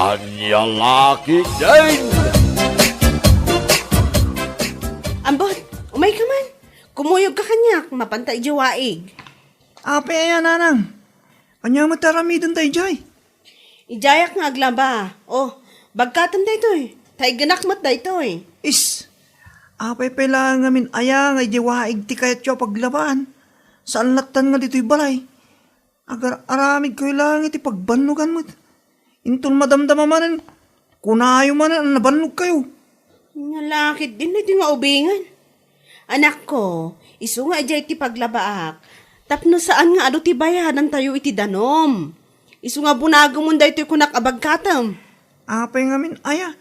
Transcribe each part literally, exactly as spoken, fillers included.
Ania la ketdin? Ambot, umayka man. Kumuyogka kaniak, mapanta idiay waig. Apay aya, nanang? Ania met ti aramidenta idiay? Idiayak nga aglaba. O, bagkatem daytoy. Taiggenak met daytoy. Is, apay pay laeng ngamin aya nga idiay waig ti kayatyo a paglabaan? Saan lattan nga ditoy balay. Agar-aramidkayo laeng iti pagbannogan met. Inton madamdama manen, kunayo manen a nabannogkayo. Ania la ketdin daytoy nga ubingen. Anakko, isu nga idiay ti paglabaak, tapno saan nga adu ti bayadantayo iti danum. Isu nga bunagemon daytoy kunak a bagkatem. Apay ngamin aya?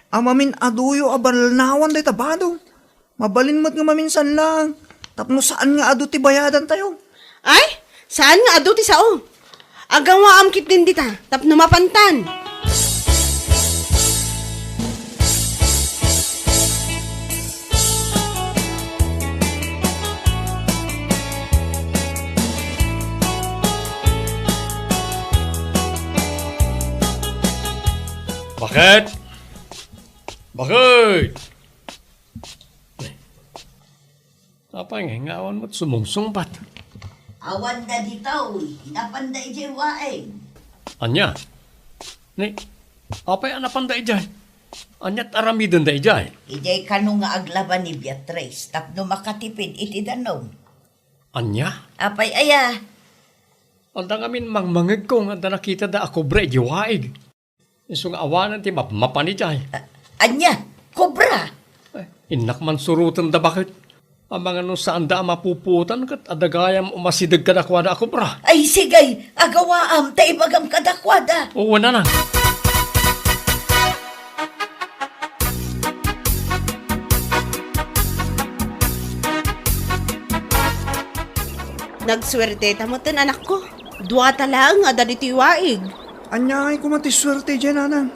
Amin aduyo a balnawan dayta bado. Mabalin met nga maminsan laeng, tapno saan nga adu ti bayadantayo. Ay, saan nga adu ti sao. Agawaam ketdin dita, tapno mapantan. Baket? Baket? Apay nga, nga awan met sumungsungbat? Awan da ditoy, napanda idiay waig. Ania? Ni, apay a napanda idiay? Ania ti aramidenda idiay? Idiay kano nga aglaba ni Beatriz, tapno makatipid iti danum. Ania? Apay aya? Adda ngamin mangmangegko nga adda nakitada a kobra idiay waig. Isu nga awanen ti mapmapan idiay. A-, ania? Kobra? Ay, innak man surotenda, baket. Amangan no saanda a mapupuotan ket adda gayam umasideg kadakuada a kobra. Ay, sige, agawaam ta ibagam kadakuada. Oo, nanang. Nagsuerteta metten, anakko. Duata laeng nga adda ditoy waig. Aniaay koma ti suerte idiay, nanang?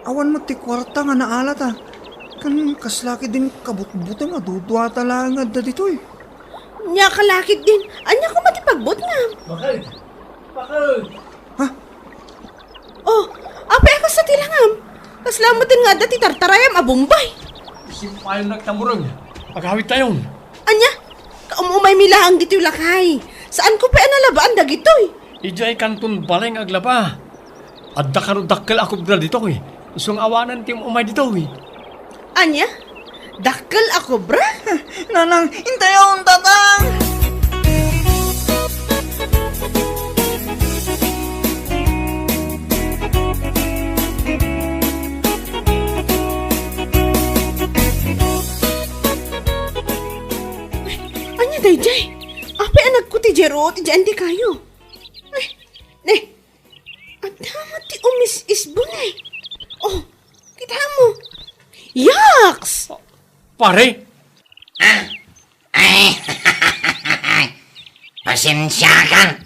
Awan met ti kuarta nga naalata. Ken kasla ketdin kabutbuteng a duduata laeng nga adda ditoy. Ania ka la ketdin? Ania koma ti pagbutngam? Bakit? Bakit? Ha? Oh, apay a kasta ti langam? Kasla metten nga adda ti tartarayam a Bombay. Simpayon nagtamureng. Agawidtayon. Ania? Kaum-umaymi laeng ditoy, lakay. Saanko pay a nalabaan dagitoy. Idiay kanton balay nga aglaba. Adda kano dakkel a kobra ditoy. Isu nga awanen ti um-umay ditoy. Ania? Dakkel a kobra? Nanang, intayon, tatang! Ania daydiay? Apay a nagkuti diay ruot idiay antikayo? Ay, ne, adda met ti umis-isbo ne. Oh, kitam. Yaks! Pare? Ah, ay, pasensiakan.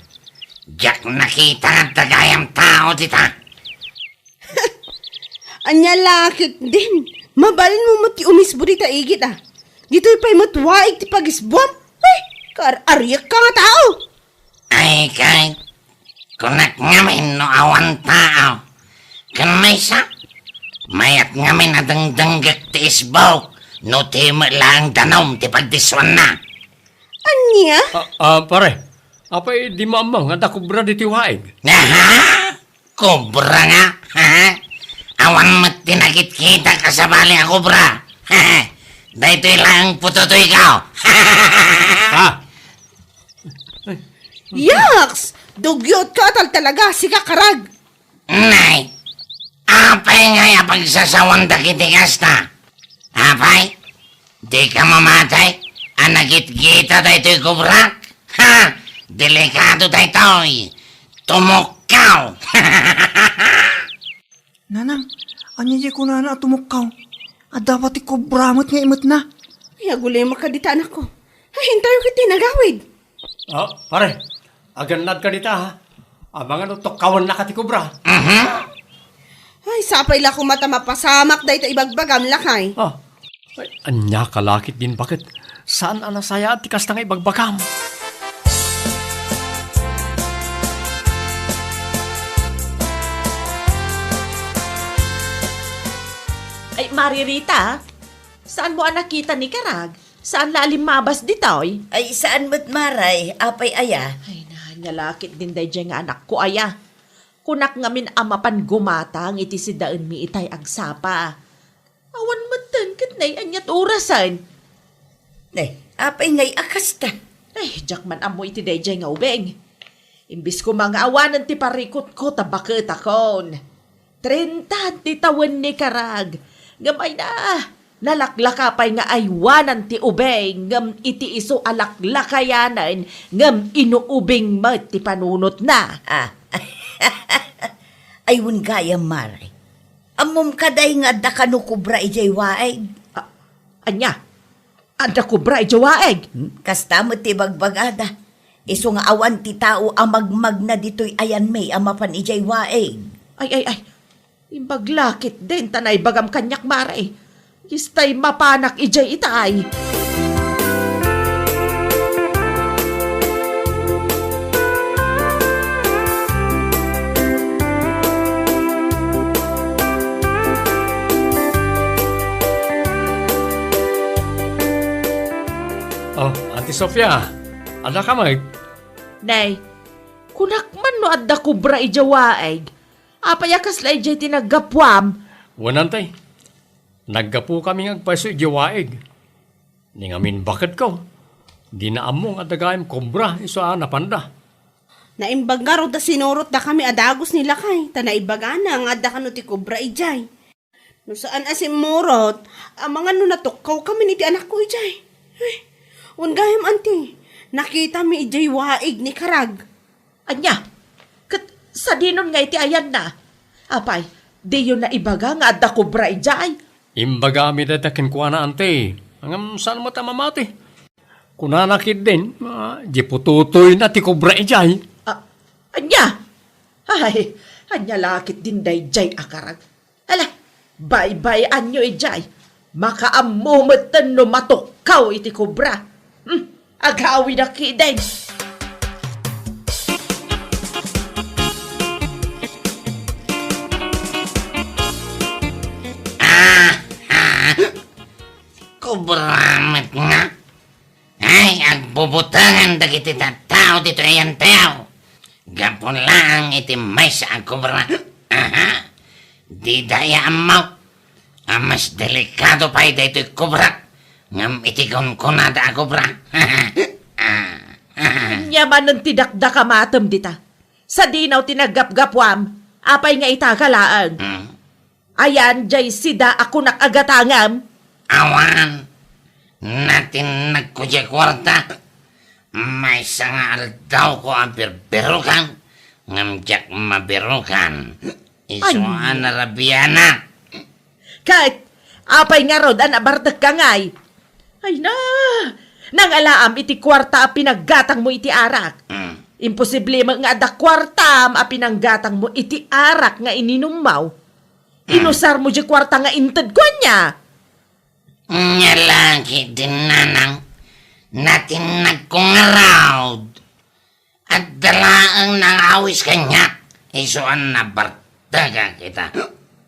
Diak nakita nga adda gayam tao dita. Ania la ketdin? Mabalinmo met ti umisbo dita igid, a. Ditoy pay met waig ti pagisbuam. Ay, kaar-ariekka nga tao. Ay, kay, kunak ngamin no awan tao. Ken maysa, mayat ngamin a dengdenggek ti isbok no ti met laeng danum ti pagdissuanna. Ania? Ah, ah, pare, apay dimo ammo nga adda kobra ditoy waig? Aha? Kobra nga? Ha? Awan met ti nakitkitak a sabali a kobra. Daytoy laeng putotoyko. Ha? Yaks! Dugyot ka, tal talaga, sika karag! Nay, apay ngay a pagsasawan dagiti kasta? Apay, dika mamati a nagitgita daytoy kobra? Ha! Delikado daytoy! Tumukkaw! Nanang, ania diay kunana a tumukkaw? Adda pay ti kobra met nga imetna. Ay, agulimek dita, anakko. Ay, intayo ketdi nagawid. Oh, pare, agannadka dita, ha? Amangan no tukkawennaka ti kobra. Mhm. Ay, sapay la koma ta mapasamak dayta ibagbagam, lakay. Ah, ay, ania ka la ketdin, baket? Saan a nasayaat ti kasta nga ibagbagam. Ari Rita, saanmo a nakita ni Karag? Saan la a limmabas ditoy? Ay, saan met, Mare. Apay aya? Ay, na, ania la ketdin daydiay nga anakko aya. Kunak ngamin a mapan gumatang iti sidaenmi itay agsapa. Awan metten ket nay aniat orasen. Ne, apay ngay a kasta? Ay, diak man ammo iti daydiay nga ubing. Imbes koma nga awanen ti parikutko ta baketakon. Trenta ti tawen ni Karag. Ngem ay na, nalaklaka pay nga aywanan ti ubing, ngem iti isu a laklakayanen, ngem inuubing met ti panunotna. Ah. Ay, wen gayam, Mare. Ammom kadi nga adda kano kobra idiay waig? Ah, ania? Adda kobra idiay waig? Hmm, kasta met ti bagbagada. Isu nga awan ti tao a magmagna ditoy ayanmi a mapan idiay waig. Ay, ay, ay. Imbag la ketdin ta naibagam kaniak, Mare. Distay mapanak idiay itay. Oh, Auntie Sofia, adda ka met? Nay, kunak man no adda kobra idiay waig. Apay a kasla idiay ti naggapuam? Wen, Auntie. Naggapukami nga agpayso idiay waig. Ni ngamin baketko, dina ammo nga adda gayam kobra isu a napanda. Naimbag ngarud a sinurotdakami a dagus ni lakay, ta naibagana nga adda kano ti kobra idiay. No saan a simmurot, amangan no natukkawkamin iti anakko idiay. Ay, wen gayam, Auntie, nakitami idiay waig ni Karag. Ania? Ket sadinon nga iti ayanna? Apay, diyo naibaga nga adda kobra idiay? Imbagami dayta kenkuana, Auntie. Ngem saan met a mamati. Kunana ketdin, ah, di pututoyna ti kobra idiay. Ah, ania? Ay, ania la ketdin daydiay a Karag? Ala, baybay-anyo idiay. Makaammo metten no matukkaw iti kobra. Hmm, agawidak ketdin. Ah, ah. Kobra met nga. Ay, agbubutangan dagiti tattao ditoy ayantayo. Gapu laeng iti maysa a kobra. Aha. Dida aya ammo a mas delikado pay daytoy kobra ngem iti kunkunada a kobra. Ah, ah. Ania manen ti dakdakamatem dita? Sadino ti naggapgapuam? Apay nga ita ka laeng? Hmm. Ayan, diay sida a kunak a gatangem? Awan. Natinnagko diay kuarta. Maysa nga aldawko a birbirokan, ngem diak mabirokan. Isu a narabianak. Ket, apay ngarud a nabartekka ngay? Ay na, nangalaam iti kuarta a pinaggatangmo iti arak. Mm. Imposible met nga adda kuartam a pinanggatangmo iti arak nga ininummo. Inusarmo diay kuarta nga intedko ania? Nia la ketdin nanang, natinnagko ngarud. Adda laeng nangawis kaniak, isu a nabartekak ita.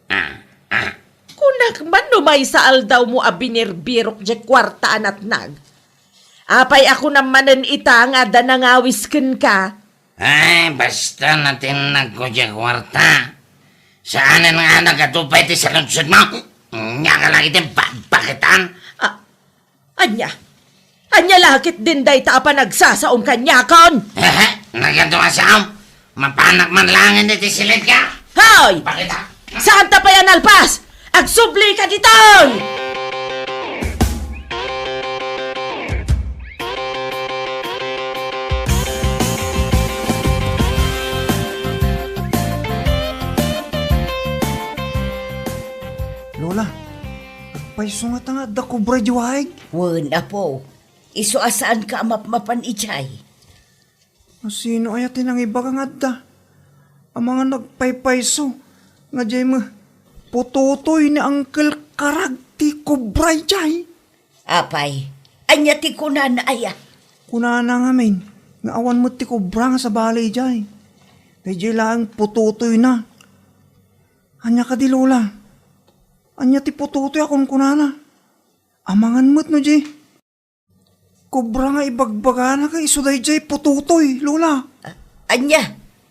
Ah, ah. Kunak man no maysa aldawmo a binirbirok diay kuarta a natnag. Apay a kunam manen ita nga adda nangawis kenka? Ay, basta natinnagko diay kuarta. Saanen nga nagadu pay ti saludsodmo? Nia ka la ketdin babaketan? Ah, ania? Ania la ketdin dayta a panagsasaom kaniakon? Hehe, nagadu a saom. Mapanak man laeng iti silidka. Hoy! Bakit, ah? Saanta pay a nalpas? Agsubli ka ditoy! Lola, agpayso ngata nga adda kobra idiay waig? Wen, apo. Isu a saanka a mapmapan idiay. Sino aya ti nangibaga nga adda? Amangan nagpaypayso nga diay met pututoy ni Uncle Karag ti kobra idiay. Apay, ania ti kunana aya? Kunana ngamin nga awan met ti kobra nga sabali idiay. Daydiay laeng pututoyna. Ania kadi, Lola? Ania ti putotoy a kunkunana? Amangan met no di kobra nga ibagbagana ket isu daydiay putotoy, Lola. Ania?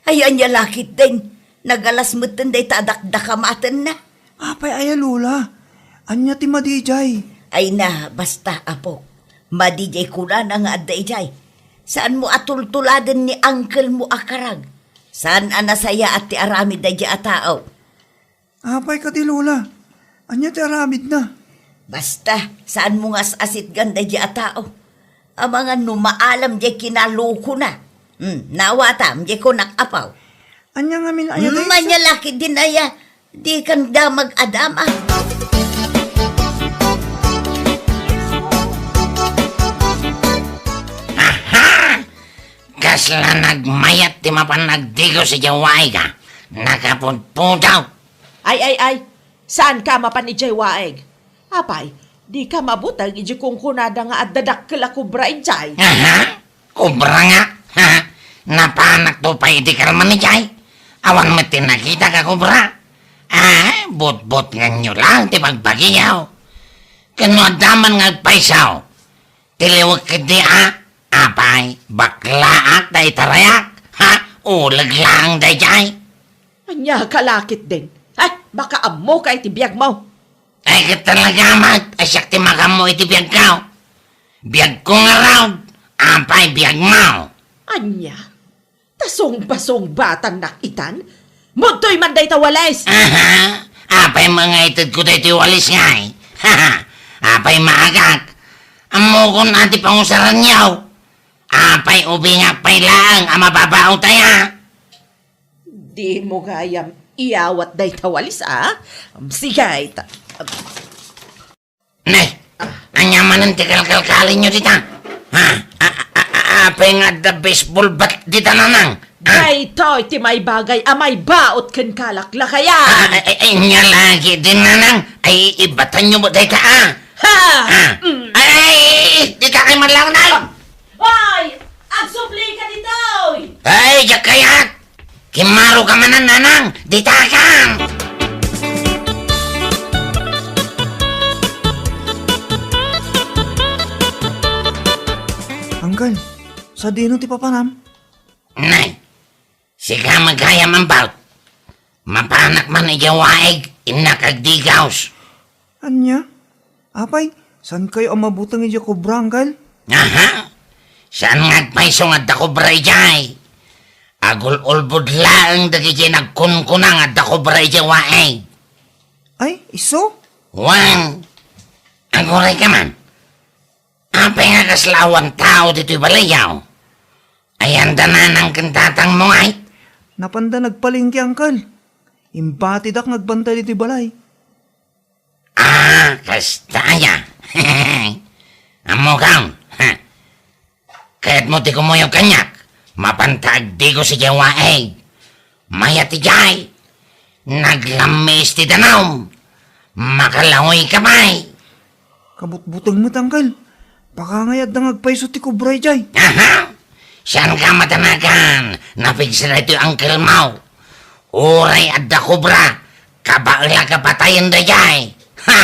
Ay, ania la ketdin? Nagalas metten dayta a dakdakamatenna. Apay aya, Lola? Ania ti madi idiay? Ay na, basta, Apo. Madi diay kunana nga adda idiay. Saanmo a tultuladen ni uncle mo a karag. Saan a nasayaat ti aramid daydiay a tao. Apay kadi, Lola? Ania ti aramidna? Basta, saanmo nga as-asitgan daydiay a tao. Amangan no maalam diay kinalokona. Hmm, nawatam, diay kunak, Apo. Ania ngamin aya, hmm, dayta? Ania la ketdin aya, dikan damag a dama. Aha! Kasla nagmayat ti mapan nagdigos idiay waig a. Nakapudpudaw. Ay, ay, ay. Saanka a mapan idiay waig? Apay, dika mabuteng idiay kunkunada nga adda dakkel a kobra idiay? Aha? Kobra nga? Ha? Napanakto pay idi kalman idiay. Awan met ti nakitak a kobra. Ah, butbutngenyo laeng ti bagbagiyo. Ken no adda man nga agpayso, ti liwek ketdi a, apay, baklaak ta itarayak, ha? Uleg laeng daydiay. Ania ka la ketdin? Ay, makaammoka iti biagmo. Ay, ket talaga met, a siak ti makaammo iti biagko. Biagko ngarud, apay biagmo. Ania? Ta sungba-sungbatannak itan? Mudtoy man dayta walis! Aha! Apay nga itedko daytoy walis ngay? Apay maagak? Ammokon a ti pangusaranyo. Apay ubingak pay laeng a mababaut aya? Dimo gayam iyawat dayta walis, a? Sige, ta- Ne, ania manen ti kalkalkalinyo dita? Ha? A, a, a, a, apay nga adda baseball bat dita, Nanang? Ha? Daytoy ti maibagay a maibaut ken kalaklakayan. Ah, ay, ay, ay, ania la ketdin, Nanang? Ay, ibatanyo met dayta, a. Ha? Ah. Mm. Ay, ay, ay, ay, dita kay man laeng, Nay. Ay, agsublika ditoy. Ay, diak kayat. Kimmaroka manen, Nanang, ditakan! Uncle, sadino ti papanam? Nay, sika met gayam ambaut. Mapanak man idiay waig, innak agdigos. Ania? Apay, saankayo a mabuteng idiay kobra, Uncle? Aha! Saan nga agpayso nga adda kobra idiay? Agul-ulbod laeng dagiti nagkunkuna nga adda kobra idiay waig. Ay, isu? Wen, agurayka man. Apay nga kasla awan tao ditoy balayyo? Ayan da nanang ken tatangmo ngay? Napanda nagpalengke, Uncle. Imbatidak nga agbantay ditoy balay. Ah, kasta aya. Ammokon, ha? Kayatmo ti kumuyog kaniak? Mapanta agdigos idiay waig. Mayat idiay. Naglammis ti danum. Makalaoyka pay. Kabutbuteng met, Uncle. Baka ngay adda nga agpayso ti kobra idiay. Aha! Saanka matanagan. Napigsa daytoy uncle mo. Uray adda kobra, kabaelak a patayen daydiay. Ha!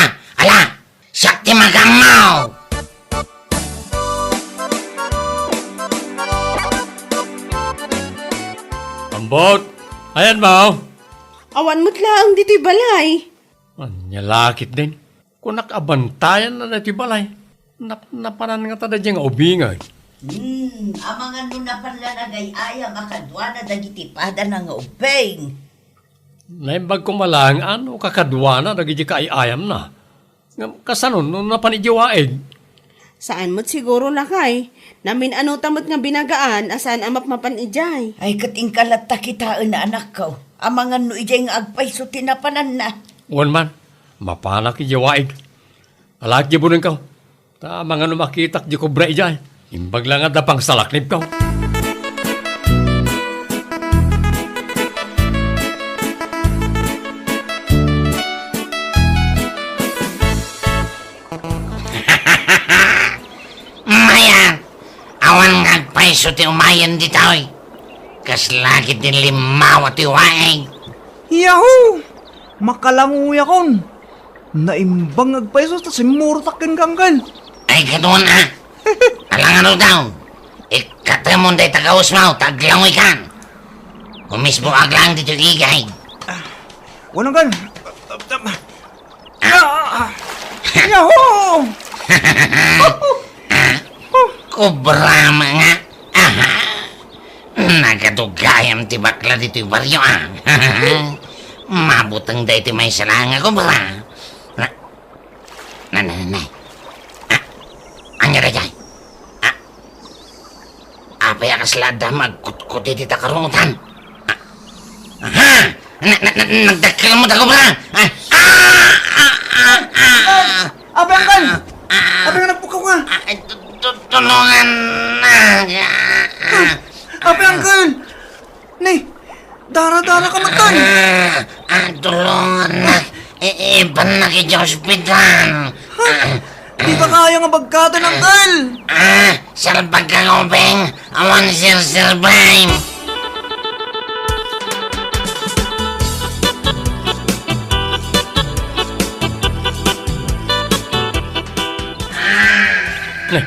Ala! Siak ti makaammo! Ambot! Ayanmo? Awan met laeng ditoy balay. Ania la ketdin? Kunak a bantayanna daytoy balay. Napnapanan ngata daydiay nga ubing, ay. Hmm, amangan no napan la nagay-ayam a kaduana dagiti padana nga ubing. Naimbag koma laeng a no kakaduana dagiti kaay-ayamna. Ngem kasano no napan idiay waig? Saan met siguro, lakay. Namin-anota met nga binagaan a saan a mapmapan idiay. Ay, ket inka latta kitaen a anakko. Amangan no idiay nga agpayso ti napananna. Wen man, mapanak idiay waig. Alaek diay bunengko. Ta amangan no makitak diay kobra idiay. Imbag la nga adda pangsalaknibko. Mayat! Awan nga agpayso ti umayen ditoy. Kasla ketdin limmawa ti waig. Yahoo! Makalangoyakon! Naimbag nga agpayso ta simmurotak kenka, Uncle. Ay, kaduan, a. Alangan daw. Ikatemon dayta kawesmo ta aglangoykan. Umisbo aglang ditoy igay. Wen, Uncle. Ah, ah. Yahoo! Kobra nga. Aha. Nagadugayam ti bakla ditoy barrio, a. Mabuteng daytoy maysa laeng a kobra. Na, na, na, na, na. Ah, ania daytoy? Ah, apay a kasla adda nga agkutkot iti takarunotan? Ah, aha! Na, na, na, nagdakkel met a kobra! Ah, ah, ah, ah, ah. Apay, Uncle? Ah, ah. Apay nga nagpukaw ka? Ah, tu-, tu-, tulongannak. Ah, ah. Apay, Uncle? Ni, dara-dara ka met, Uncle. Ah, ah, tulongannak. I-, ibannak iti ospital. Ha? Ah, dika kaya nga bagkaten, Uncle. Ah, salbag ka, Ubing. Awan sirsirbay. Ne,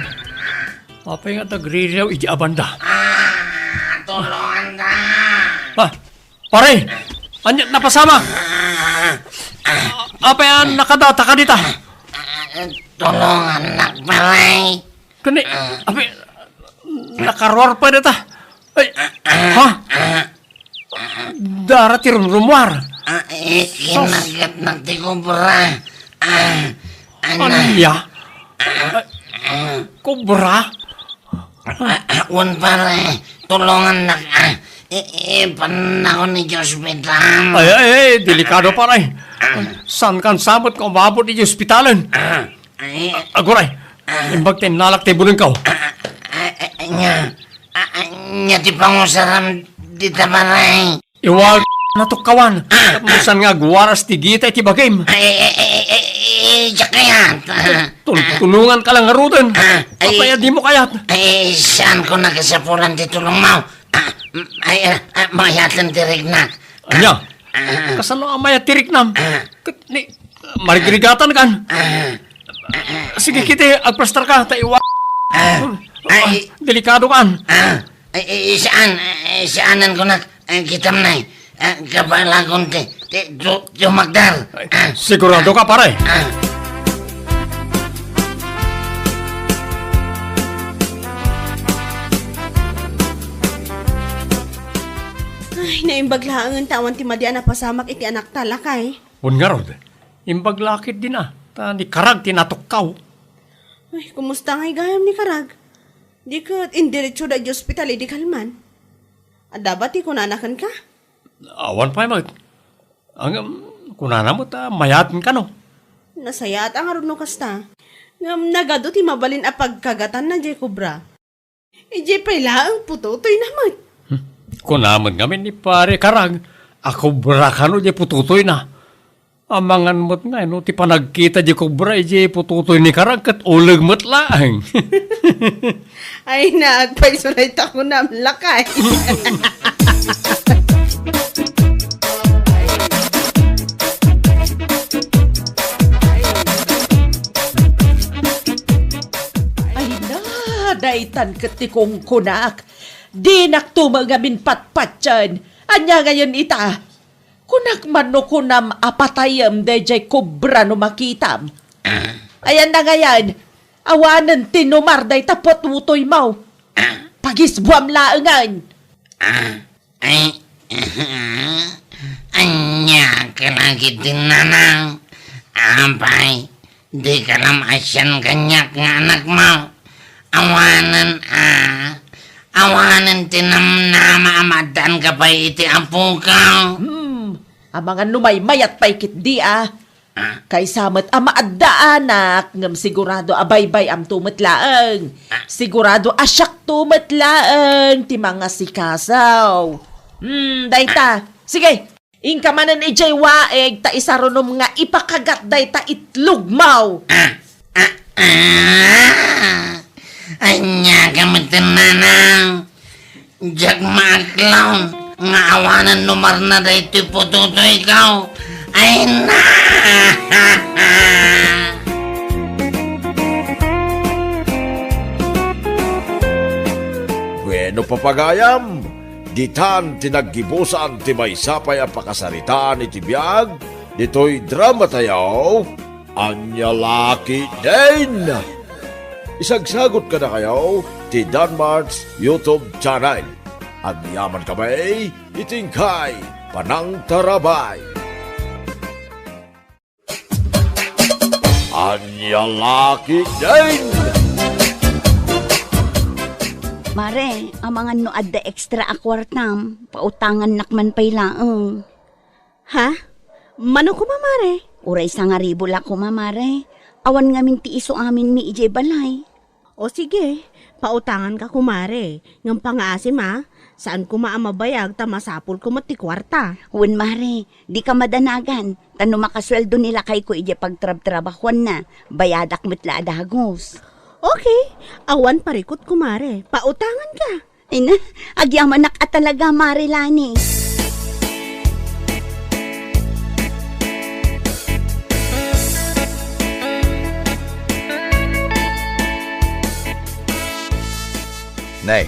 apay nga nagririaw iti abanda? Ah, tulonganta. Ah, pare, ania ti napasamak? Ah, ah. Apay a nakadata ka dita? Ah, tulongannak, pare. Kani, apay, nakaruar pay dita. Ay, ha? Dara ti rumrumuar. Ah, eh, sus. Kinagatnak ti kobra. Ah, ana. Ania? Ah, ah. Kobra? Ah, ah, wen, pare, tulongannak, ah. I-, ipannakon iti ospital. Ay, ay, ay, delikado, pare. Ah. Saankan sa met nga umabot iti ospitalen? Ah. Ay. Aguray, ah. Imbag ta innalak ti bulengko. Ah, ah, ah, ania, ah, ah, ania ti pangusaram dita, pare? Iwag, natukkawan. Ah, ah. Tapno saan nga agwaras ti gita iti bagim. Ay, ay, ay, ay, ay, ay, diak kayat. Ah, tul-, ah. Tulonganka la ngaruden. Ah, ay. Apay a dimo kayat? Ay, saanko nga kasapulan ti tulongmo. Ah, mm, ay, ah, ah, mayaten ti riknak. Ania? Ah. Kasano a mayat ti riknam? Ah. Ket ni, marigrigatankan. Ah. Sige, kiti, agplastarka, ta iwa-, ah, ay, delikado kan. Ah, ay, ay, saan, ay, saanen kunak, ay, kitam, nay. Ah, kabalakon ti, ti, tu-, tumagdar. Ay, ah, sigurado ka, pare? Ah. Ay, naimbag laengen ta awan ti madi a napasamak iti anakta, lakay. Wen ngarud, imbag la ketdin a, ta ni Karag ti natukkaw. Ay, kumusta ngay gayam ni Karag? Di ket indiretsoda iti ospital idi kalman? Adda ba ti kunana kenka? Awan pay met. Ngem, kunana met a mayaten kano. Nasayaat a ngarud no kasta. Ngem nagadu ti mabalin a pagkagatanna diay kobra. Idiay pay laeng putotoyna met. Hmm. Kuna met ngamin ni Pare Karag a kobra kano diay putotoyna. Amangan met ngay no ti panagkita diay kobra idiay putotoy ni Karag ket uleg met laeng. Ay, naagpayso dayta kunam, lakay. Ay na, daytan ket ti kunkunak. Dinakto met ngamin patpatien. Ania ngayen ita? Kunak man no kunam a patayem daydiay kobra no makitam. Ah. Ayanna ngayen, awanen ti numar dayta putotoymo. Ah. Pagisbuam laengen. Ah. Ay, ania ka la ketdin, nanang? Apay, dika la maasian kaniak nga anakmo? Awanen a, awanen ti namnama a maaddaanka pay iti apoka. Hmm, amangan no maymayat pay ketdi a. Ah. Kaysa met a maaddaanak, ngem sigurado a baybay-amto met laeng. Ah. Sigurado a siakto met laeng ti mangasikaso. Hmm, dayta. Ah. Sige, inka manen idiay waig ta isarunom nga ipakagat dayta itlogmo. Ah, ah, ah. Ania ka met, nanang? Diak maaklon nga awanen numarna daytoy putotoyko. Ay na! Bueno, papagayam, ditan ti naggibusan ti maysa pay a pakasaritaan iti biag ditoy drama tayo, Ania La Ketdin! Isagsagut kadakayo ti Danmart's YouTube channel. Agyamankami iti inkay panangtarabay. Ania La Ketdin! Mare, amangan no adda extra a kuartam, pautangannak man pay laeng. Ha? Mano koma, mare? Uray sangaribu la koma, mare. Awan ngamin ti isu aminmi idiay balay. O sige, pautanganka, kumare. Ngem pangaasim a, saan koma a mabayag ta masapulko met ti kuarta. Wen, mare, dika madanagan, ta no makasueldo ni lakayko idiay pagtrabtrabahuanna, bayadak met la a dagus. Okay, awan parikut, kumare. Pautanganka. Ay na, agyamanak a talaga, Mare Lani. Nay,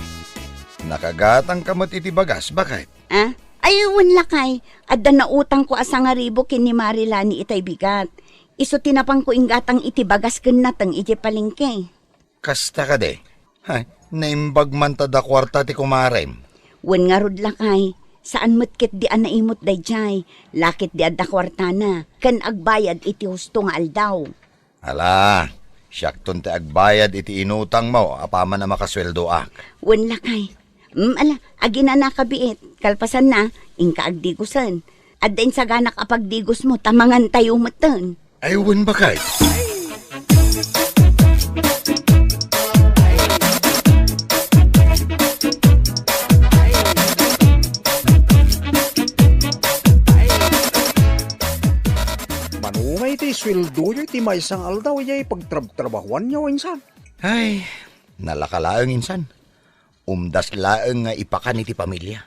nakagatangka met iti bagas, baket? Ah? Ay, wen lakay, adda nautangko a sangaribu ken ni Mare Lani itay bigat. Isu ti napanko inggatang iti bagas ken nateng idiay palengke. Kasta kadi? Hay, naimbag man ta adda kuarta ti kumarem. Wen ngarud lakay, saan met ketdi a naimut daydiay, la ketdi adda kuartana, ken agbayad iti husto nga aldaw. Ala, siakton ti agbayad iti inutangmo apaman a makasueldoak. Wen lakay. Mm, ala, aginanaka biit, kalpasanna, inka agdigusen. Adda insaganak a pagdigusmo, ta mangantayo metten. Ay, wen, baket. Mano ngay ti sueldoyo iti maysa nga aldaw, idiay pagtrabtrabahuanyo, insan? Ay, nalaka laeng, insan. Umdas laeng nga ipakan iti pamilia.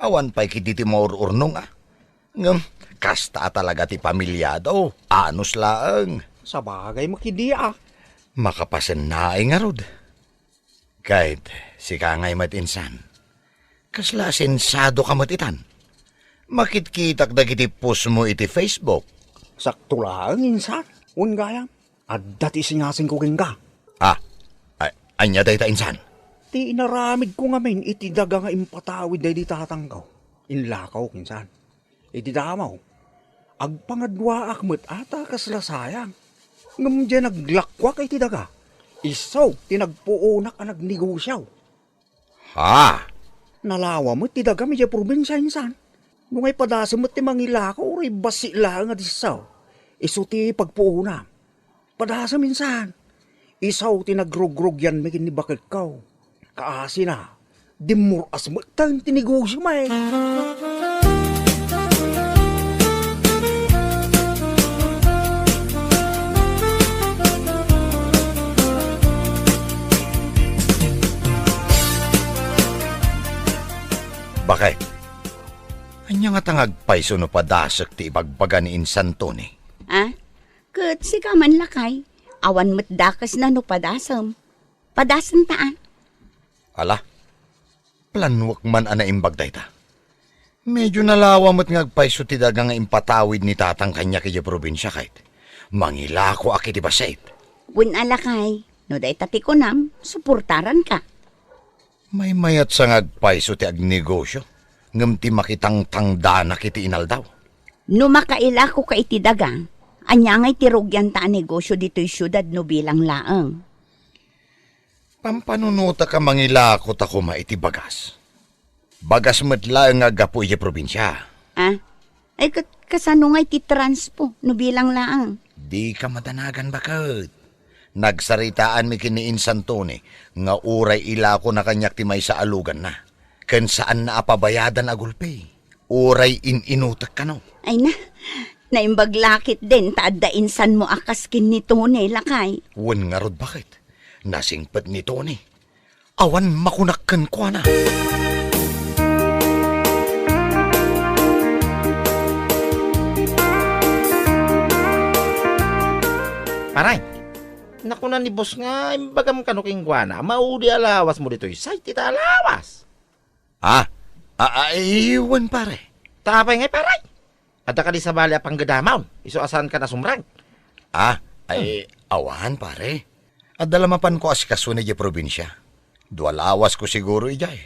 Awan pay ketdi ti maur-urnong a. Ngem, kasta a talaga ti pamiliado, anus laeng. Sabagay met ketdi a. Makapasennaay ngarud. Ket, sika ngay met insan. Kasla sensado ka met itan. Makitkitak dagiti post mo iti Facebook. Sakto laeng, insan. Wen gayam. Adda ti isingasingko kenka. Ah, a-, ania dayta, insan? Ti inaramidko ngamin iti daga nga impatawid daydi tatangko. Inlakaw, insan. Iti damaw, agpangaduaak met a ta kasla sayang. Ngem diay naglakkuak iti daga, isu ti nagpuonak a nagnegosio. Ha? Nalawa met ti dagam idiay probinsia, insan. No ngay padasem met ti mangilako, uray bassit laeng a disso. Isu ti pagpuonam. Padasem, insan. Isu ti nagrugrugianmi ken ni baketko. Kaasina, dimmur-as metten ti negosiom. Baket, ania ngata nga agpayso no padasek ti ibagbaga ni Insan Tony? Ah? Ket sika man, lakay, awan met dakesna no padasem. Padasenta, a. Ala, planuek man a naimbag dayta. Medio nalawa met nga agpayso ti daga nga impatawid ni tatang kaniak idiay probinsia ket mangilakoak iti bassit. Wen a, lakay, no dayta ti kunam, suportaranka. Maymayatsa nga agpayso ti agnegosio, ngem ti makitangtangdanak iti inaldaw. No makailakoka iti daga, ania ngay ti rugianta a negosio ditoy siudad no bilang laeng? Pampanunotek a mangilako ta koma iti bagas. Bagas met laeng nga aggapu idiay probinsia. Ah? Ay, ket kasano ngay ti transpo no bilang laeng? Dika madanagan, baket. Nagsaritaanmi ken ni Insan Tony nga uray ilakona kaniak ti maysa a luganna, ken saanna a pabayadan a gulpi. Uray in-inutek kano. Ay na, naimbag la ketdin ta adda insanmo a kas ken ni Tony, lakay. Wen ngarud, baket. Nasingpet ni Tony. Awan makunak kenkuana. Aray, nakuna ni boss nga imbagam kano kenkuana, maudi a lawasmo ditoy site ita a lawas. Ah, a-, a-, wen, pare. Ta apay ngay, pare? Adda kadi sabali a panggedamon, isu a saankan a sumrek? Ah, ay, awan, pare. Adda la mapanko a asikasoen idiay probinsia. Dua lawasko siguro idiay.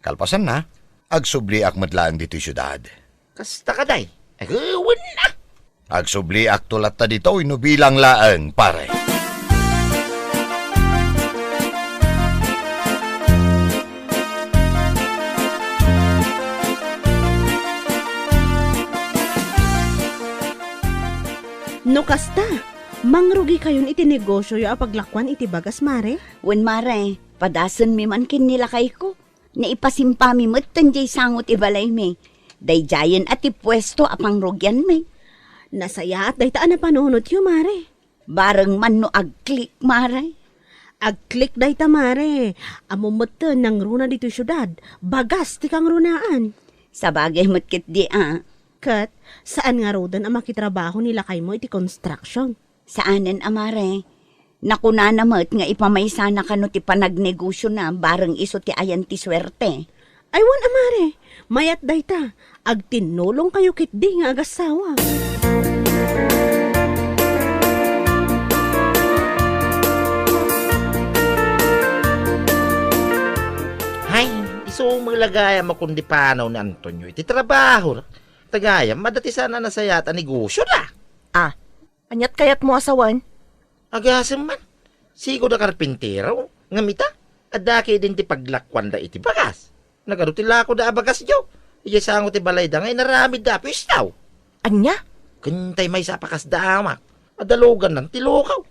Kalpasanna, agsubliak met laeng ditoy siudad. Kasta kadi? Ay, wen a! Agsubliakto latta ditoy no bilang laeng, pare. No kasta, mangrugikayon iti negosioyo a paglakuan iti bagas, mare? Wen, mare, padasenmi man ken ni lakayko. Naipasimpami metten diay sango ti balaymi. Daydiayen a ti puesto a pangrugianmi. Nasayaat dayta a napanunotyo, mare. Bareng man no agklik, mare. Agklik dayta, mare. Ammom metten nangruna ditoy siudad. Bagas ti kangrunaan. Sabagay met ketdi a. Ket, saan ngaruden a makitrabaho ni lakaymo iti construction? Saanen a, mare. Nakunana met nga ipamaysana kano ti panagnegosiona bareng isu ti ayan ti suerte. Ay, wen a, mare. Mayat dayta. Agtinnulongkayo ketdi nga agassawa. Hay, isu met la gayam a kundi panaw ni Antonio iti trabaho. Ta gayam, adda ti saan a nasayaat a negosioda. Ah, Ania't kayatmo a sawen? Agasem man. Sigud a karpintero, ngem ita, adda ketdin ti paglakuanda iti bagas. Nagadu ti lakoda a bagasyo. Idiay sango ti balayda nga inaramidda a puestaw. Ania? Ken tay maysa a pakasda amak. Adda luganna ti lukaw.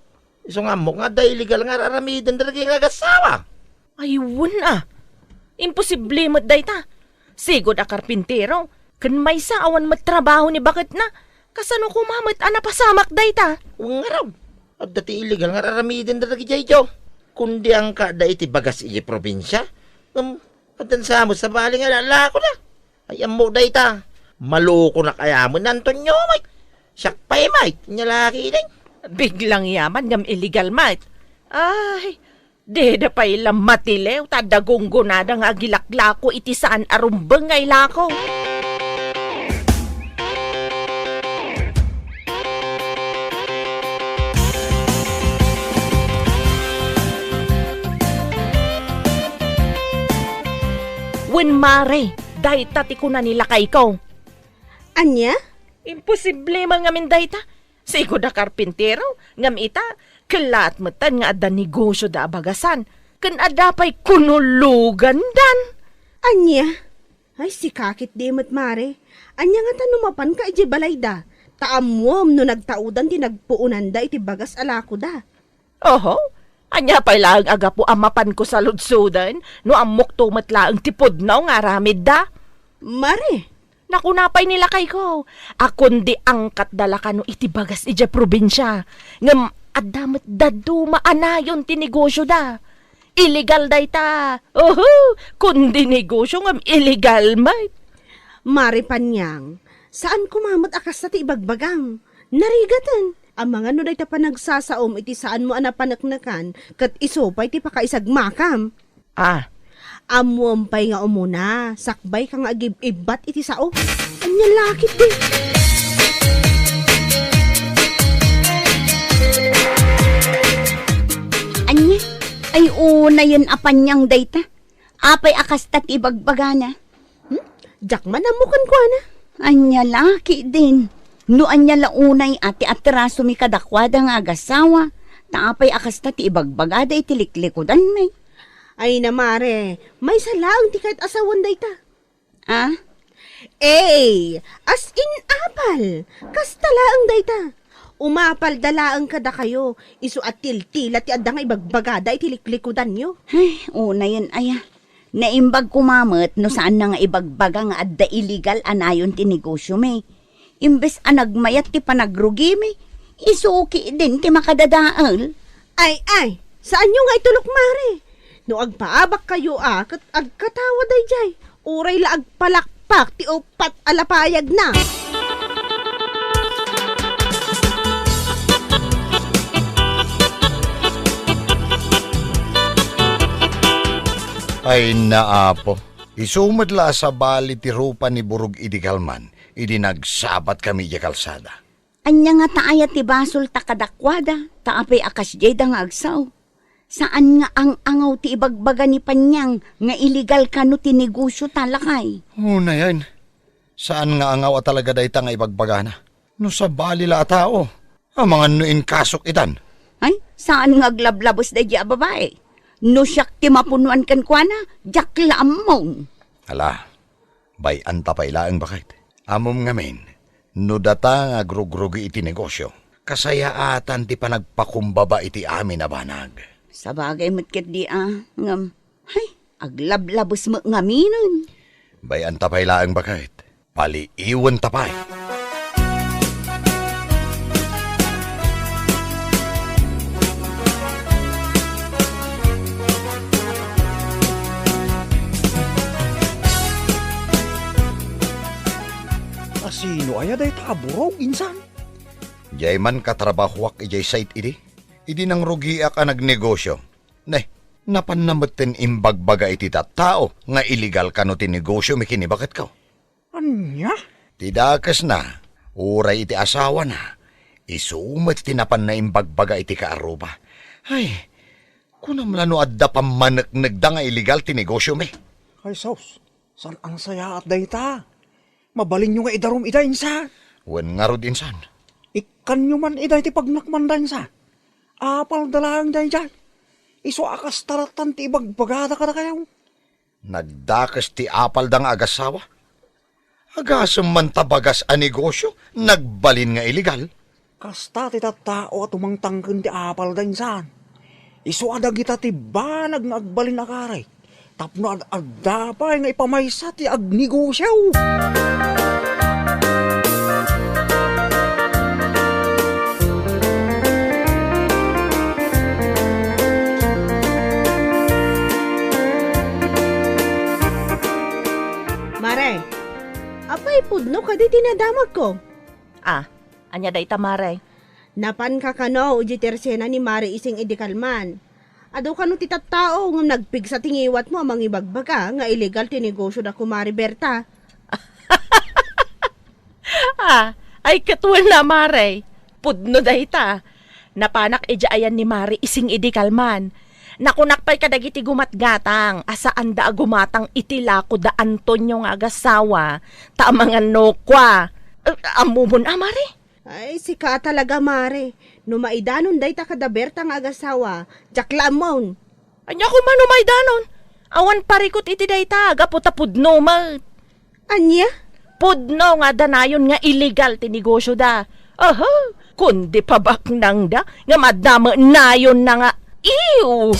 Isu nga ammok nga adda illegal nga ar-aramiden dagiti nga agassawa. Ay, wen a. Imposible met dayta. Sigud a karpintero, ken maysa awan met trabaho ni baketna. Kasano koma met a napasamak dayta? Wen ngarud, adda ti illegal nga ar-aramiden dagiti daydiay. Kundi angka adda iti bagas iti probinsia, ngem addan sa met sabali nga lalakoda. Ay, ammo dayta. Malukonak aya met ni Antonio, met. Siak pay, met. Nia la ketdin. Biglang yaman ngem illegal met. Ay, Dida pay la matiliw ta adda gunggonada nga agilaklako iti saan a rumbeng nga ilako. Wen, mare, dayta ti kuna ni lakayko. Ania? Imposible man ngamin dayta. Sigud a karpintero, ngem ita, kellaat metten nga adda negosioda a bagasan, ken adda pay kuno lugandan. Ania? Ay, sika ketdi met, mare. Ania ngata no mapanka idiay balayda? Ta ammoem no nagtaudan ti nagpuonanda iti bagas a lakoda. Oho, ania pay laeng a gapu a mapanko saludsoden no ammokto met laeng ti pudno nga aramidda? Mare, Nakuna pay ni lakayko a kundi angkatda la kano iti bagas idiay probinsia, ngem adda met dadduma a nayon ti negosioda. Illegal dayta. Uhu! Kundi negosio ngem illegal met. Mare Panyang, saan koma met a kasta ti ibagbagam. Narigaten. Amangan no dayta panagsasaom iti saanmo a napaneknekan ket isu pay ti pakaisagmakam. Ah. Ammoem pay nga umuna, sakbay ka nga agib-ibbat iti sao. Ania la ketdi? Ania? Ay, unayen a Panyang dayta. Apay a kasta ti ibagbagana? Hmm? Diak man ammo kenkuana. Ania la ketdin? No ania la unay a ti atrasomi kadakuada nga agasawa, ta apay a kasta ti ibagbagada iti liklikudanmi? Ay na, mare, maysa laeng ti kayat a sawen dayta. Ah? Eh, as in apal, kasta laeng dayta. Umapalda laeng kadakayo, isu a tiltila ti adda nga ibagbagada iti liklikudanyo. Ay, unayen aya. Naimbag koma met no saanna nga ibagbaga nga adda illegal a nayon ti negosiomi. Imbes a nagmayat ti panagrugimi, isu ketdin ti makadadael. Ay, ay, saanyo nga itulok, mare. No agpaabakkayo a ket agkatawa daydiay, uray la agpalakpak ti uppat a lapayagna. Ay, naapo. Isu met la a sabali ti rupa ni Burog idi kalman, idi nagsabatkami idiay kalsada. Ania ngata aya ti basolta kadakuada, ta apay a kasdiayda nga agsao? Saan nga ang-angaw ti ibagbaga ni Panyang nga iligal kano ti negosiota, lakay? Unayen, saan nga angaw a talaga dayta nga ibagbagana. No sabali la a tao, amangan no inkasok itan. Ay, saan nga aglablabes daydiay a babai? No siak ti mapunuan kenkuana, diak la ammon. Ala, bay-anta pay laeng, baket. Ammom ngamin, no data nga agrugrugi iti negosio, kasayaatan ti panagpakumbaba iti amin a banag. Sabagay met ketdi a, ngem, hay, aglablabes met ngaminen. Bay-anta pay laeng, baket. Paliiwenta pay. A sino aya dayta a burog, insan? Diay man katrabahoak idiay site idi, idi nangrugiak a nagnegosio. Ne, napanna metten imbagbaga iti tattao nga iligal kano ti negosiomi ken ni baketko. Ania? Ti dakesna, uray iti asawana, isu met ti napanna imbagbaga iti kaarruba. Ay, kunam la no adda pammaneknekda nga iligal ti negosiomi. Ay, sus, saan a nasayaat dayta? Mabalinyo nga idarum ida, insan. Wen ngarud, insan. Ikkanyo man ida iti pagnakmanda, insan. Apalda laeng daydiay. Isu a kasta lattan ti ibagbagada kadakayo. Nagdakes ti apalda nga agassawa. Agasem man ta bagas a negosio, nagbalin nga iligal. Kasta ti tattao a tumangtangken ti apalda, insan. Isu a dagita ti banag nga agbalin a karit tapno ad-adda pay nga ipamaysa ti agnegosio. Mare, apay pudno kadi ti nadamagko? Ah, ania dayta, Mare? Napanka kano idiay tersena ni Mare Ising idi kalman? Adu kano ti tattao ngem nagpigsa ti ngiwatmo a mangibagbaga nga iligal ti negosio da Kumare Berta? Ah, ay ket wen a, Mare. Pudno dayta. Napanak idiay ayan ni Mare Ising idi kalman. Nakunak pay kadagiti gumatgatang a saanda a gumatang iti lako da Antonio nga agassawa, ta amangan no kua. Eh, ammomon a, Mare? Ay, sika talaga, Mare. No maidanon dayta kada Berta nga agassawa, diak la ammon. Ania koma no maidanon? Awan parikut iti dayta, gapu ta pudno met. Ania? Pudno nga adda nayon nga iligal ti negosyo da. Aha, kundi pabaknang da nga madama nayon na nga. Ew!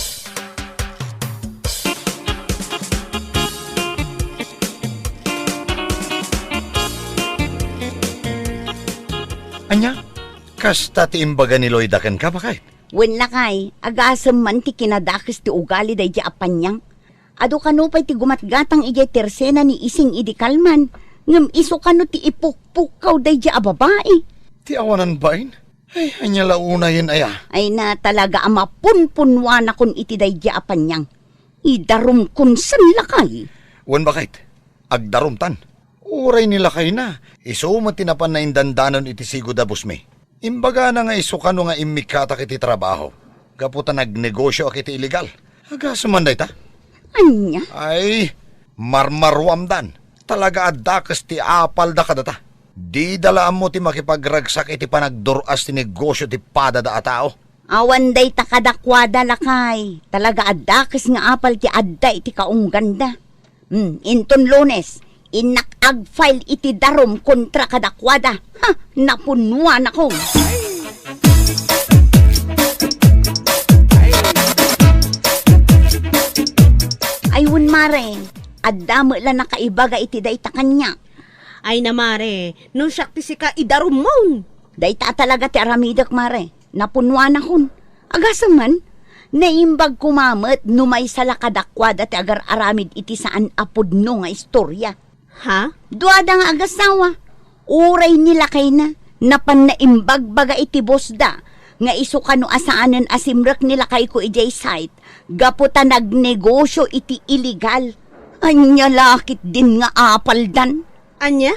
Ania? Kasta ti imbaga ni Loida kenka, baket? Wen lakay, agasem man ti kinadakes ti ugali daydi a paniang. Adu kano pay ti gumatgatang idiay tersena ni Ising idi kalman, ngem isu kano ti ipukpukkaw daydi a babai. Ti awanan bain? Ay, ania la unayen aya? Ay na talaga a mapunpunwanakon iti daydi a paniang. Idarumkon sen lakay. Wen baket, agdarumtan. Uray ni lakayna, isu met ti napan naindandanon iti sigud a busmi. Imbagana nga isu kano nga immikkatak iti trabaho, gapu ta nagnegosyoak iti iligal. Agasem man dayta? Ania? Ay, marmaruamdan. Talaga a dakes ti apalda kadata. Dida la ammo ti makipagragsak iti panagdur-as ti negosyo ti padada a tao. Awan dayta kadakuada, lakay. Talaga a dakes nga apal ti adda iti kaungganda. Hmm, inton Lunes, innak ag-file iti darum kontra kadakuada. Ha, napunnuanako. Ay, wen, mare, adda met la nakaibaga iti dayta kaniak. Ay na, mare, no siak ti sika, idarummon. Dayta talaga ti aramidek, mare. Napunnuanakon. Agasem man, naimbag koma met no maysa la kadakuada ti agar-aramid iti saan a pudno nga istorya. Ha? Duada nga agassawa. Uray ni lakayna, napan naimbagbaga iti bosda Nga isu kano a saanen a simrek ni lakayko idiay site gapu ta nagnegosyo iti illegal. Ania la ketdin nga apaldan? Ania?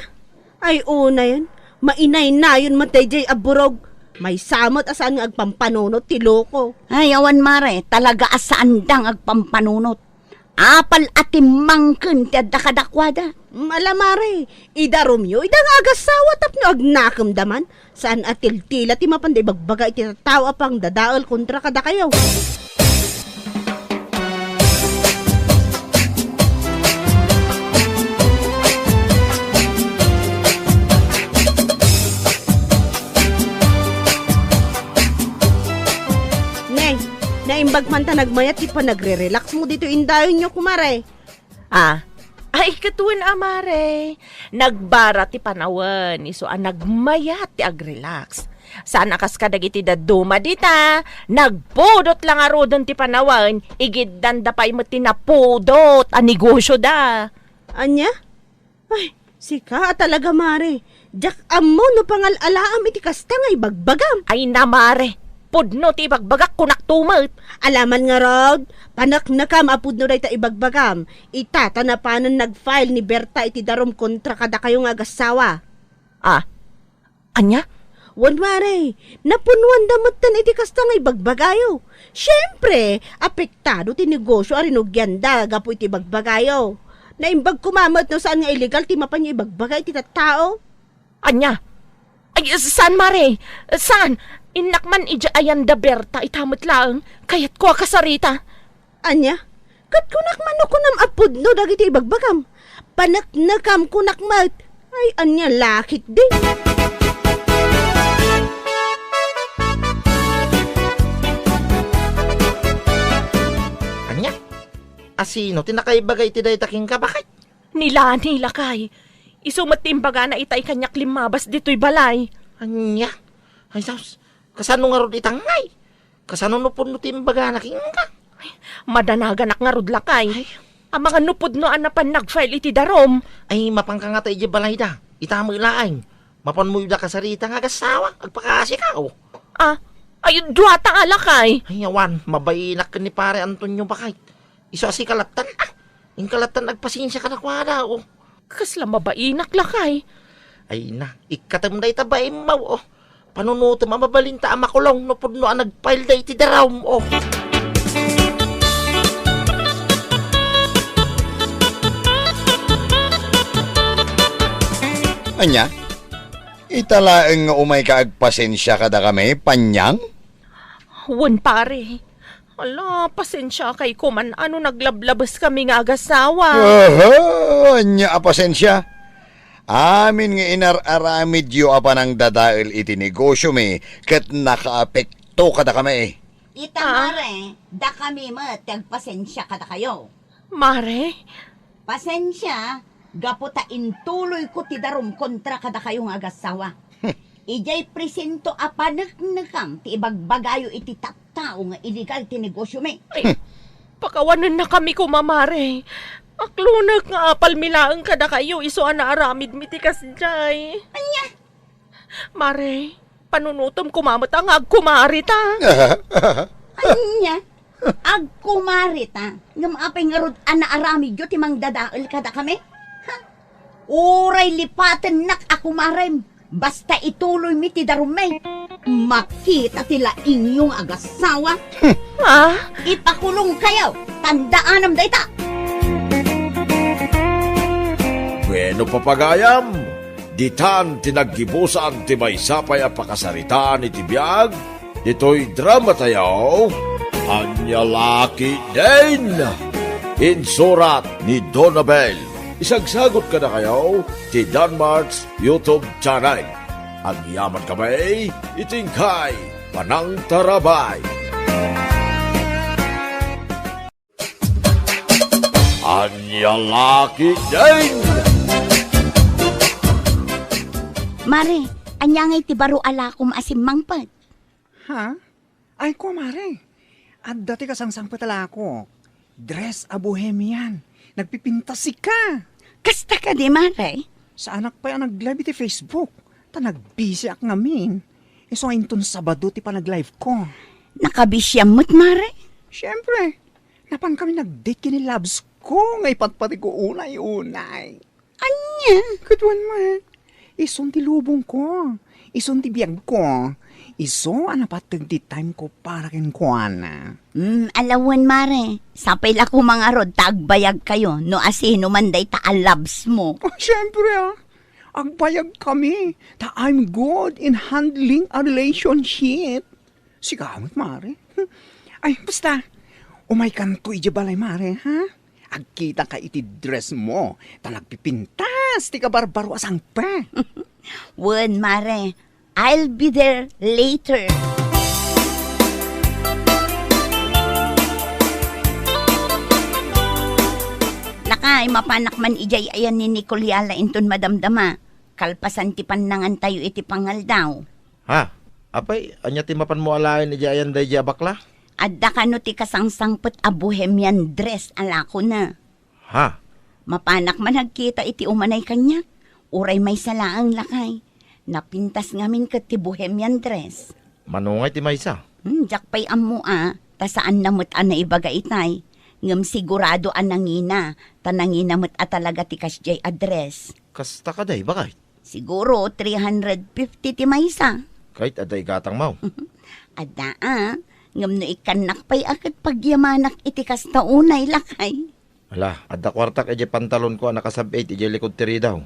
Ay, unayen, mainaynayon met daydiay a burog. Maysa met a saan nga agpampanunot ti loko. Ay, awan, mare, talaga a saanda nga agpampanunot. Apal a timmangken ti adda kadakuada. Mm, ala, mare, idarumyo ida nga agassawa tapno agnakemda man. Saan a tiltila ti mapanda ibagbaga iti tattao a pangdadael kontra kadakayo. Ne, naimbag man ta nagmayat ti panagre-relax mo ditoy indayonyo, kumare. Ah, ay, ket wen a, mare. Nagbara ti panawen, isu a nagmayat ti agrelax. Saan a kas kadagiti dadduma dita, nagpudot la ngaruden ti panawen, igiddanda pay met ti napudot a negosyoda. Ania? Ay, sika a talaga, mare. Diak ammo no pangal-alaam iti kasta nga ibagbagam. Ay na, mare. Pudno ti ibagbagak, kunak tumet. Alaman ngarud, paneknekam a pudno dayta ibagbagam. Ita ta napanen nag-file ni Berta iti darum kontra kadakayo nga agassawa. Ah, ania? Wen, mare, napunnuanda metten iti kasta nga ibagbagayo. Siempre, apektado ti negosyo a rinugianda gapu iti ibagbagayo. Naimbag koma met no saan nga illegal ti mapanyo ibagbaga iti tattao. Ania? Ay, saan, mare? Saan? Innak man idiay ayan da Berta, ita met laeng. Kayatko a kasarita. Ania? Ket kunak man no kunam a pudno dagiti ibagbagam. Paneknekam kunak met. Ay, ania la ketdi? Ania? Asino ti nakaibaga iti dayta kenka, baket? Ni Lani, lakay. Isu met ti imbagana itay kaniak limmabas ditoy balay. Ania? Ay, sus. Kasano ngarud ita ngay? Kasano no pudno ti imbagana kenka? Ay, madanaganak ngarud, lakay. Ay. Amangan no pudno a napan nag-file iti darum. Ay, mapanka ngata idiay balayda. Ita met laeng. Mapanmo ida kasarita nga agassawa. Agpakaasika, o. Ah, ay, duata a, lakay. Ay, awan. Mabainak ken ni Pare Antonio, baket. Isu a sika lattan, ah. Inka lattan agpasensia kadakuada, o. Kasla mabainak, lakay. Ay na, ikkatem dayta baimmaw, o. Panunotem a mabalinta a makulong no pudno a nag-file da iti darum, o. Ania? Ita laeng nga umayka agpasensia kadakami, Panyang? Wen, pare. Ala, pasensiakay koman a no naglablabeskami nga agasawa. Aha, ania a pasensia? Amin nga inar-aramidyo a panangdadael iti negosyomi ket nakaapekto kadakami. Ita, ah, mare, dakami met ti agpasensia kadakayo. Mare? Pasensia, gapu ta intuloyko ti darum kontra kadakayo nga agassawa. Idiay presento a paneknekam ti ibagbagayo iti tattao nga illegal ti negosyomi. Ay, pakawanennakami koma, mare. Aklonek nga apalmi laeng kadakayo isu a naaramidmi ti kasdiay. Ania? Mare, panunotem koma met a nga agkumarita. Ania? Agkumarita? Ngem apay ngarud a naaramidyo ti mangdadael kadakami? Ha? Uray lipatennak a kumarem, basta ituloymi ti darummi. Makita ti laingyo nga agasawa. Ah? Ipakulongkayo, tandaanam dayta. Bueno, papagayam, ditan ti naggibusan ti maysa pay a pakasaritaan iti biag ditoy dramatayo, Ania La Ketdin. Insurat ni Donabel. Isagsagut kadakayo ti Danmart's YouTube channel. Agyamankami iti inkay panangtarabay. Ania La Ketdin! Mare, ania ngay ti baro a lakom a simmangpet? Ha? Ay, kumare, adda ti kasangsangpet a lakok. Dress a bohemian. Nagpipintas sika. Kasta kadi, mare? Saanak pay a nag-live iti Facebook. Ta nagbisiak ngamin. Isu nga inton Sabado ti panag-live ko. Nakabisiam met, Mare? Siyempre, napan kami nag-date ken ni loves ko nga ipatpateg ko unay-unay. Ania? Ket wen met, isun ti lubong ko, isun ti biag ko, isu a napateg ti time ko para kenkuana. Hmm, alawen, Mare. Sapay la koma ngarud ta agbayag kayo no asino man dayta a loves mo. Oh, siyempre, ah. Agbayag kami ta I'm good in handling a relationship. Sika met, Mare. Ay, basta, umaykanto idiay balay, Mare, ha? Agkitaka iti dress mo, ta nagpipintas ti kabarbaro a sangpe. Wen, Mare. I'll be there later. Lakay, mapanak man idiay ayan ni Nicole Yala inton madamdama. Kalpasan ti pannangantayo iti pangaldaw. Ha? Apay, ania ti mapanmo alaen idiay ayan daydiay a bakla? Adda kano ti kasangsangpet a bohemian dress a lakona. Ha? Mapanak man agkita iti umanay kaniak. Uray maysa laeng, lakay. Napintas ngamin ket ti bohemian dress. Mano ngay ti maysa? Hmm, diak pay ammo a, ta saanna met a naibaga itay. Ngem sigurado a nangina, ta nangina met a talaga ti kasdiay a dress. Kasta kadi, baket? Siguro three hundred fifty ti maysa. Ket adda igatangmo? Adda a, ngem no ikkannak pay a ket pagyamanak iti kasta unay, lakay. Ala, adda kuartak idiay pantalonko a nakasab-it idiay likud ti ridaw.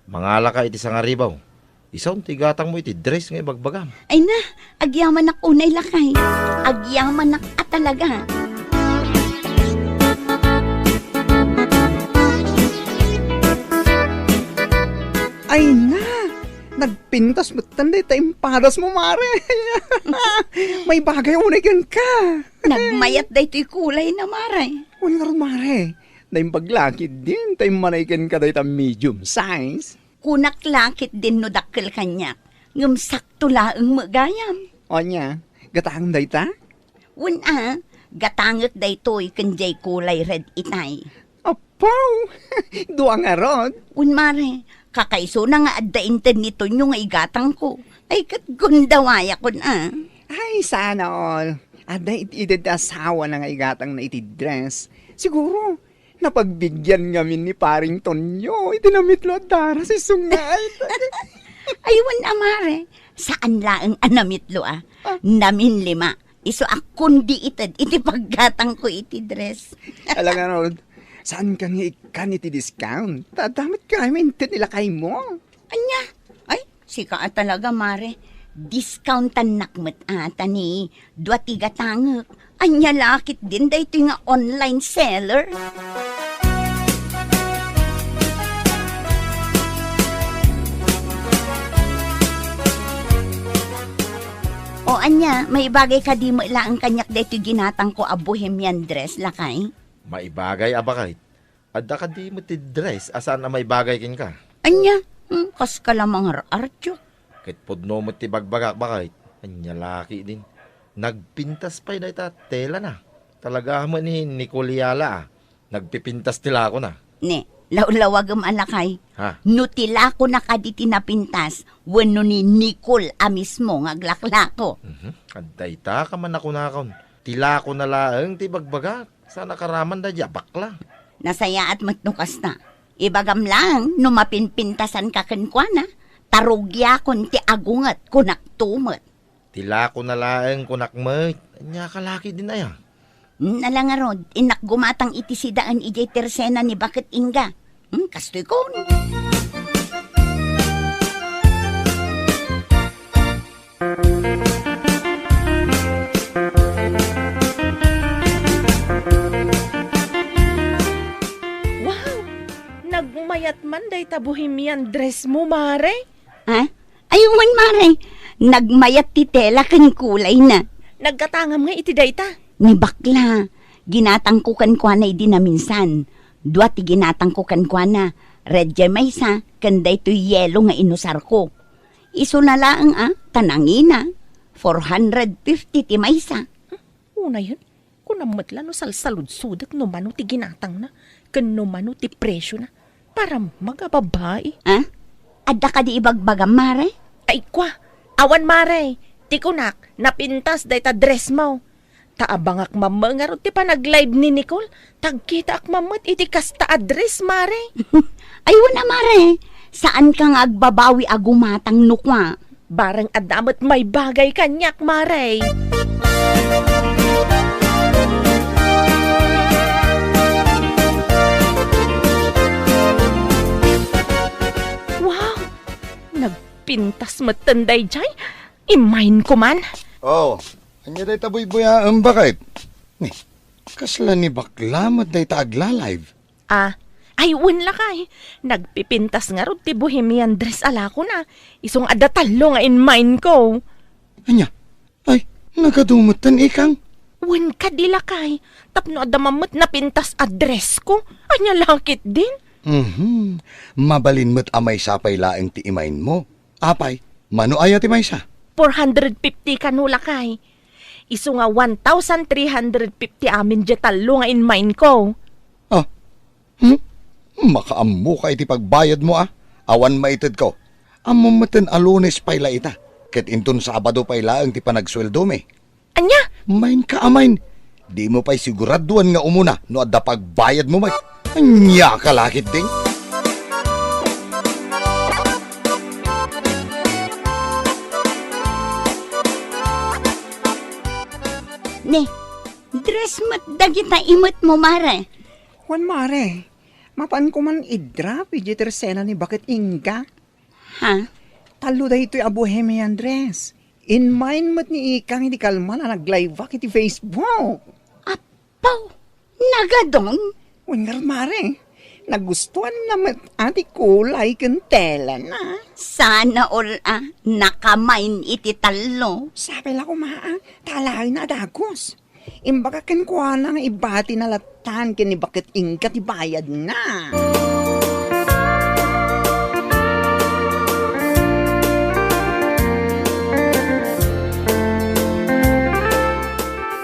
Mangalaka iti sangaribaw. Isun ti igatangmo iti dress nga ibagbagam. Ay na, agyamanak unay, lakay. Agyamanak a talaga. Ay na, nagpintas metten dayta impadasmo, Mare. Maibagay unay kenka. Nagmayat daytoy kulayna, Mare. Wen ngarud, Mare. Naimbag la ketdin ta immanay kenka dayta medium size. Kunak la ketdin no dakkel kaniak, ngem sakto laeng met gayam. Ania, gatangem dayta? Wen a, gatangek daytoy ken diay kulay red itay. Apo! Dua ngarud? Wen, Mare, kakaisuna nga adda inted ni Tonyo nga igatangko. Ay, ket gundawayakon a. Ay, sana all. Adda it-, ited ti asawana nga igatangna iti dress. Siguro, napagbigyan ngamin ni Paring Tonyo iti namitlo a daras isu nga ay. Ay, wen a, Mare, saan laeng a namitlo a. Ah. Naminlima. Isu a kundi ited iti paggatangko iti dress. Ala ngarud, saankan nga ikkan iti discount? Ta adda met kami inted ni lakaymo. Ania? Ay, sika a talaga, Mare. Discountannak met a, ta ni dua ti gatangek. Ania la ketdin daytoy nga online seller? O ania, maibagay kadi met laeng kaniak daytoy ginatangko a bohemian dress, lakay? Maibagay a baket. Adda kadi met ti dress a saan a maibagay kenka? Ania? Hmm, kaska la mangar-artiok. Ket pudno met ti bagbagak, baket. Ania la ketdin? Nagpintas pay dayta telana. Talaga met ni Nicole Yala a. Nagpipintas ti lakona. Ne, lawlawagem a lakay. Ha? No ti lakona kadi ti napintas, wenno ni Nicole a mismo nga aglaklako. Mhm. Adda ita ka man a kunakon. Ti lakona laeng ti bagbagak. Saan a karaman daydiay a bakla. Nasayaat met no kasta. Ibagam laeng no mapinpintasanka kenkuana, ta rugiakon ti agunget, kunakto met. Ti lakona laeng kunak met, ania ka la ketdin aya? Hmm, ala ngarud, innak gumatang iti sidaen idiay tersena ni baket Inga. Hmm, kastoy kon. Wow! Nagmayat man dayta bohemian dress mo, Mare? Ha? Ay, wen, Mare. Nagmayat ti tela ken kulayna. Naggatangam nga iti dayta? Ni bakla. Ginatangko kenkuana idi naminsan. Dua ti ginatangko kenkuana. Red jay maysa, ken daytoy yelo nga inusarko. Isuna laeng a, ta nangina, four hundred fifty ti maysa. Unayen, kunam met la no salsaludsodek no mano ti ginatangna, ken no mano ti presiona, para magababbai. Ah? Adda kadi ibagbagam, Mare? Ay, kwa, awan, Mare. Ikunak, napintas dayta dress mo. Ta abangak mamma ngarud ti panag-live ni Nicole, ta agkitaak mammet iti kasta a dress, mare. Ay, wen a, mare. Saanka nga agbabawi a gumatang no kua. Bareng adda met maibagay kaniak, mare. Wow! Nagpintas metten daydiay. Immain ko man. Oh, ania dayta buybuyaem, baket? Ni, kasla ni bakla met dayta agla-live? Ah, ay, wen lakay. Nagpipintas ngarud ti bohemian dress a lakona. Isu nga adda tallo nga immain ko. Ania? Ay, nagadu metten, ikang? Wen kadi lakay. Tapno adda mammet napintas a dress ko. Ania la ketdin? Mhm. Mabalin met a maysa pay laeng ti immain mo. Apay, mano aya ti maysa? Four hundred fifty kano lakay. Isu nga one thousand three hundred fifty amin diay tallo nga immain ko. Ah, hmm? Makaammoka iti pagbayadmo, a? Awan maitedko. Ammom metten a Lunes pay la ita, ket inton Sabado pay laeng ti panagsueldomi. Ania? Immainka a immain. Dimo pay siguraduan nga umuna no adda pagbayadmo met. Ania ka la ketdin? Ni, dress met dagita imetmo, mare. Wen, mare. Mapanko man i-drop idiay tersena ni baket Inga. Ha? Tallo daytoy a bohemian dress. Immain met ni ikang idi kalman a nag-live-ak iti Facebook. Apo, nagadun? Wen ngarud, mare. Nagustuanna met a ti kulay ken telana. Sana all a nakamain iti tallo. Sapay la koma a, ta alaenna a dagus. Imbagak kenkuana nga ibatina lattan ken ni baket Inga ti bayadna.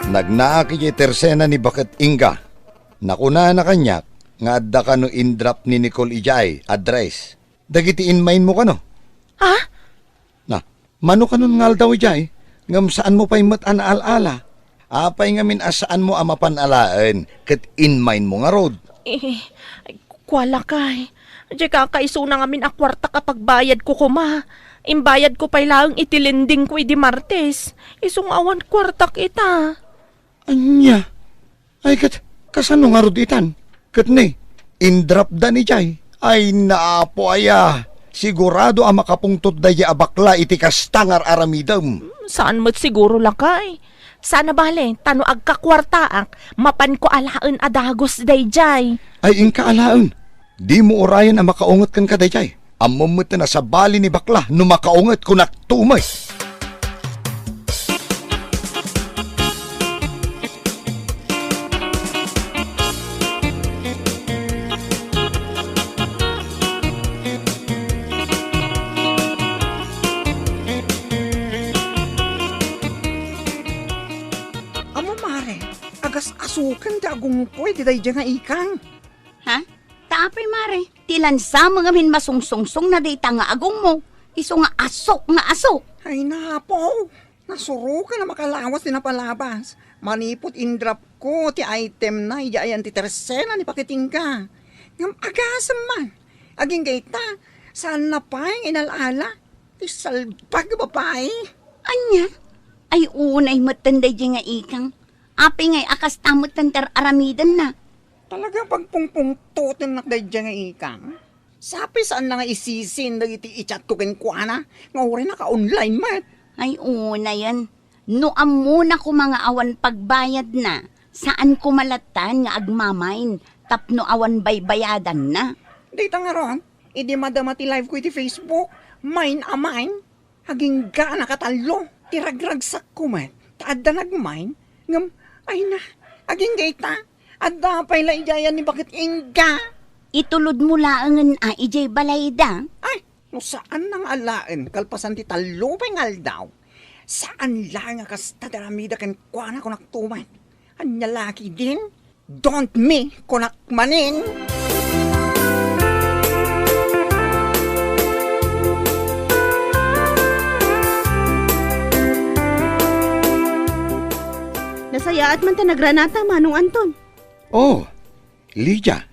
Nagnaak idiay tersena ni baket Inga. Nakunana kaniak nga adda kano in-drop ni Nicole idiay a dress. Dagiti immainmo kano? Ha? Na, mano kanon nga aldaw idiay, ngem saanmo pay met a naal-ala? Apay ngamin a saanmo a mapan alaen ket immainmo ngarud? Eh, ay, kua lakay. Diay kakaisuna ngamin a kuartak a pagbayadko koma. Imbayadko pay laeng iti lendingko idi Martes. Isu nga awan kuartak ita. Ania? Ay, ket kasano ngarud itan? Ket ni, in-drop-da ni jay. Ay, naapo aya! Sigurado a makapungtot daydiay a bakla iti kasta nga ar-aramidem. Saan met siguro, lakay. Saan a bale, ta no agkakuartaak, mapanko alaen a dagus daydiay. Ay, inka alaen. Dimo urayen a makaunget kenka daydiay. Ammom met a sabali ni bakla no makaunget, kunak tumet. Ammom, mare, agas-asoken ti agungko iti daydiay nga ikang. Ha? Ta apay, mare, ti lansa mo ngamin masungsungsong na dayta nga agungmo. Isu nga asok nga asok. Ay, napo. Nasurokan a makalawas ti napalabas. Manipud in-drop-ko ti item-na idiay ayan ti tersena ni Pakitingga. Ngem agasem man. Agingga ita, saanna pay nga inal-ala ti salbag a babai. Ania? Ay, unay metten daydiay nga ikang. Apay ngay a kasta metten ti ar-aramidenna? Talaga pagpungpungtotennak daydiay nga ikang. Sapay saanna nga isisin dagiti i-chat-ko kenkuana nga uray naka-online met. Ay, unayen. No ammona koma nga awan pagbayadna, saan koma lattan nga agmamain tapno awan baybayadanna. Dayta ngarud, idi madama ti live-ko iti Facebook, main a main. Agingga a nakatallo ti ragragsakko met ta adda nagmain, ngem, ay na, agingga ita, adda pay la idiay ni Baket Inga. Itulodmo laengen a idiay balayda. Ay, no saanna nga alaen kalpasan ti tallo pay nga aldaw, saan laeng a kasta ti aramida kenkuana, kunakto met. Ania la ketdin? Don't me, kunak manen. Sayaat man ta nagranata, Manong Anton. Oh, Lydia,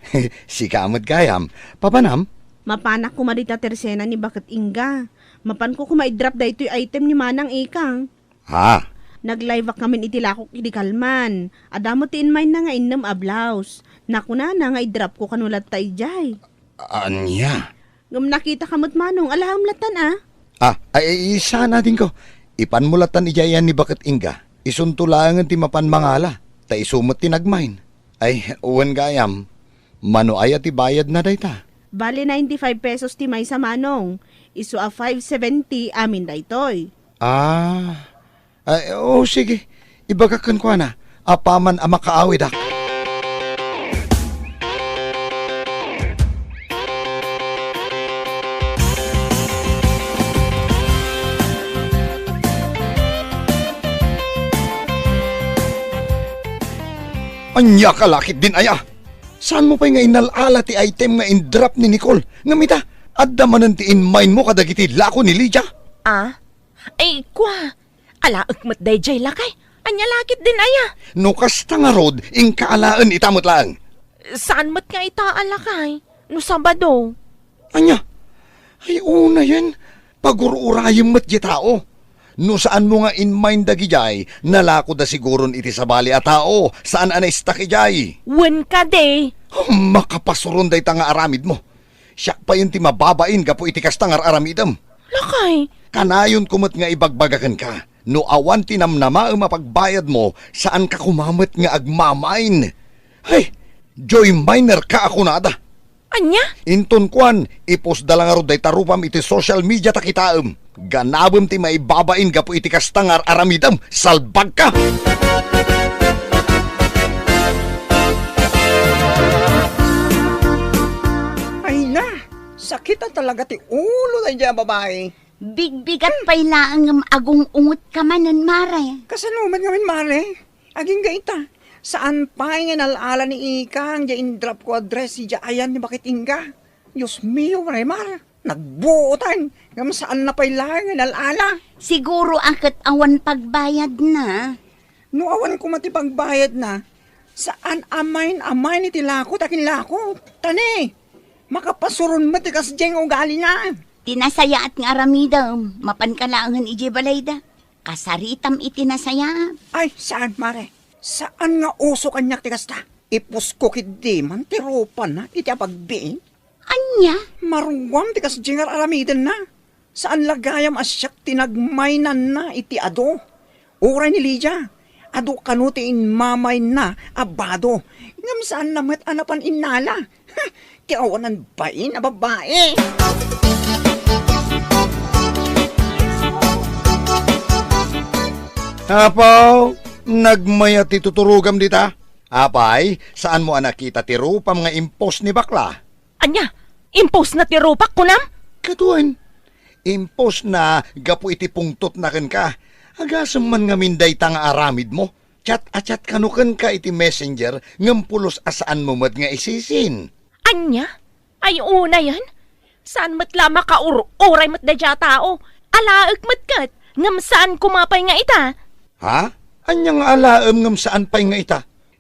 sika met gayam. Papanam? Mapanak koma dita tersena ni Baket Inga. Mapanko koma i-drop daytoy item ni Manang Ikang. Ha? Nag-live-ak ngamin iti lakok idi kalman. Adda met ti inmaynna nga innem a blouse. Nakunana nga i-drop ko kano latta idiay. Ania? Ngem nakitaka met, Manong, alaem lattan a? Ah, ay, ay, sana dinko. Ipanmo lattan idiay ni Baket Inga. Isunto laengen ti mapan mangala, ta isu met ti nagmain. Ay, wen gayam, mano aya ti bayadna dayta? Bali ninety-five pesos ti maysa, Manong. Isu a five seventy amin daytoy. Ah, ay, o sige. Ibagak kenkuana, apaman a makaawidak. Ania ka lakit din aya? Saanmo pay nga inal-ala ti item nga in-drop ni Nicole? Ngem ita, adda manen ti inmainmo kadagiti lako ni Lydia? Ah? Ay, kua, alaek met daydiay lakay. Ania lakit din aya? No kasta ngarud, inka alaen ita met laeng. Saan met nga ita a lakay? No Sabado. Ania? Ay, unayen. Pagur-urayem met diay tao. No saanmo nga inmain dagidiay, nalakoda siguron iti sabali a tao, saan a naistak idiay. Wen kadi. Makapasuron dayta nga aramidmo. Siak payen ti mababain gapu iti kasta nga ar-aramidem. Lakay. Kanayonko met nga ibagbaga kenka, no awan ti namnamaem a pagbayadmo, saanka koma met nga agmamain. Hay, joy miner ka a kunada. Ania? Inton kuan, ipostda la ngarud dayta rupam iti social media ta kitaem. Ganabem ti maibabain gapu iti kasta nga ar-aramidem. Salbagka! Ay na, sakit a talaga ti ulo daydiay a babai. Bigbigat pay laeng ngem agung-ungot ka manen, Mare. Kasano met ngamin, Mare? Agingga ita, saan pay nga inal-ala ni Ikang diay in-drop ko a dress idiay ayan ni Baket Inga. Dios mio, Marimar, nagbuotan, ngem saanna pay laeng nga inal-ala. Siguro a ket awan pagbayadna. No awan koma ti pagbayadna, saan a main-amain iti lako ta kinlako. Ta ne, makapasuron met ti kasdiay nga ugalina. Ti nasayaat nga aramidem, mapanka laengen idiay balayda. Kasaritam iti nasayaat. Ay, saan, Mare? Saan nga uso kaniak ti kasta? Ipusko ketdi man ti rupana iti apagbiin. Ania? Maruam ti kasdiay nga ar-aramidenna. Saan la gayam a siak ti nagmainanna iti adu. Uray ni Lydia, adu kano ti inmamainna a bado. Ngem saanna met a napan innala. Ha! Ti awanan bain a babai. Apo, nagmayat ti tuturogam dita. Apay, saanmo a nakita ti rupam nga impost ni bakla? Ania? Impostna ti rupak, kunam? Kaduan, impostna gapu iti pungtotna kenka. Agasem man ngamin dayta nga aramidmo. Chat a chat kano kenka iti messenger ngem pulos a saanmo met nga isisin. Ania? Ay, unayen? Saan met la makaur-uray met daydiay a tao? Alaek met ket, ngem saan koma pay nga ita? Ha? Ania nga alaem ngem saan pay nga ita?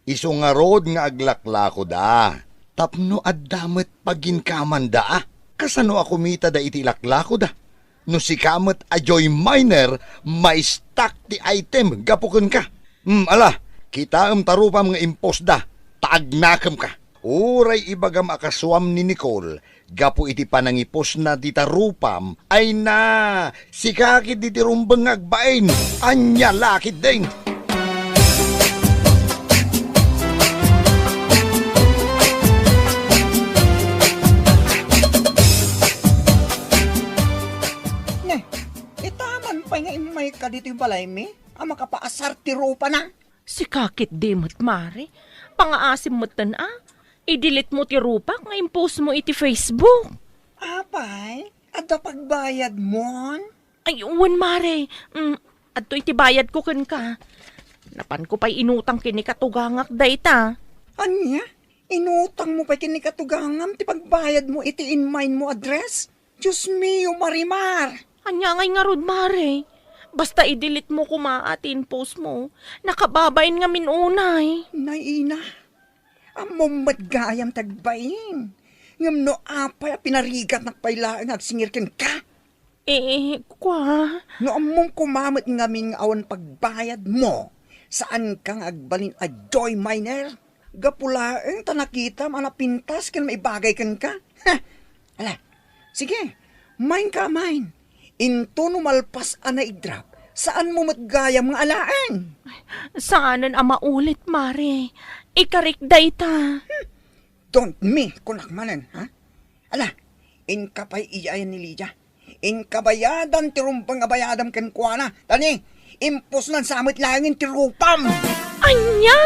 Isu ngarud nga aglaklakoda. Tapno adda met paginkamanda a. Kasano a kumitada iti laklakoda? No sika met a joy miner, maistak ti item gapu kenka. Hmm, ala, kitaem ta rupam nga impostda, ta agnakemka. Uray ibagam a kasuam ni Nicole, gapu iti panangipostna dita rupam, ay na, sika ketdi ti rumbeng nga agbain, ania la ketdin? Ne, ita man pay nga immayka ditoy balaymi a makapaasar ti rupana? Sika ketdi met, Mare. Pangaasim metten a. I-delete mo ti rupak nga impost mo iti Facebook. Apay, adda pagbayadmon? Ay, wen, Mare. Mm, adtoy ti bayadko kenka. Napanko pay inutang ken ni katugangak dayta. Ania? Inutangmo pay ken ni katugangam ti pagbayadmo iti inmainmo a dress? Dios mio, Marimar! Ania ngay ngarud, Mare? Basta i-delete mo koma ti in-post mo. Nakababain ngamin unay. Nay, Ina, ammom met gayam ti agbain. Ngem no apay a pinarigatnak pay laeng nga agsingir kenka? Eh, kua? No ammom koma met ngamin nga awan pagbayad mo, saanka nga agbalin a joy miner? Gapu laeng ta nakitam a napintas ken maibagay kenka. Heh! Ala, sige, main ka, main. Into no malpas a naidrap, saan mo met gayam nga alaen? Saanen a maulit, Mare. Ikarik dayta. Hmm. Don't me, kunak manen, ha? Ala, inka pay idiay ni Lydia. Inka bayadan ti rumbeng a bayadam kenkuana. Tani, impusnan sa met laengen ti rupam. Ania?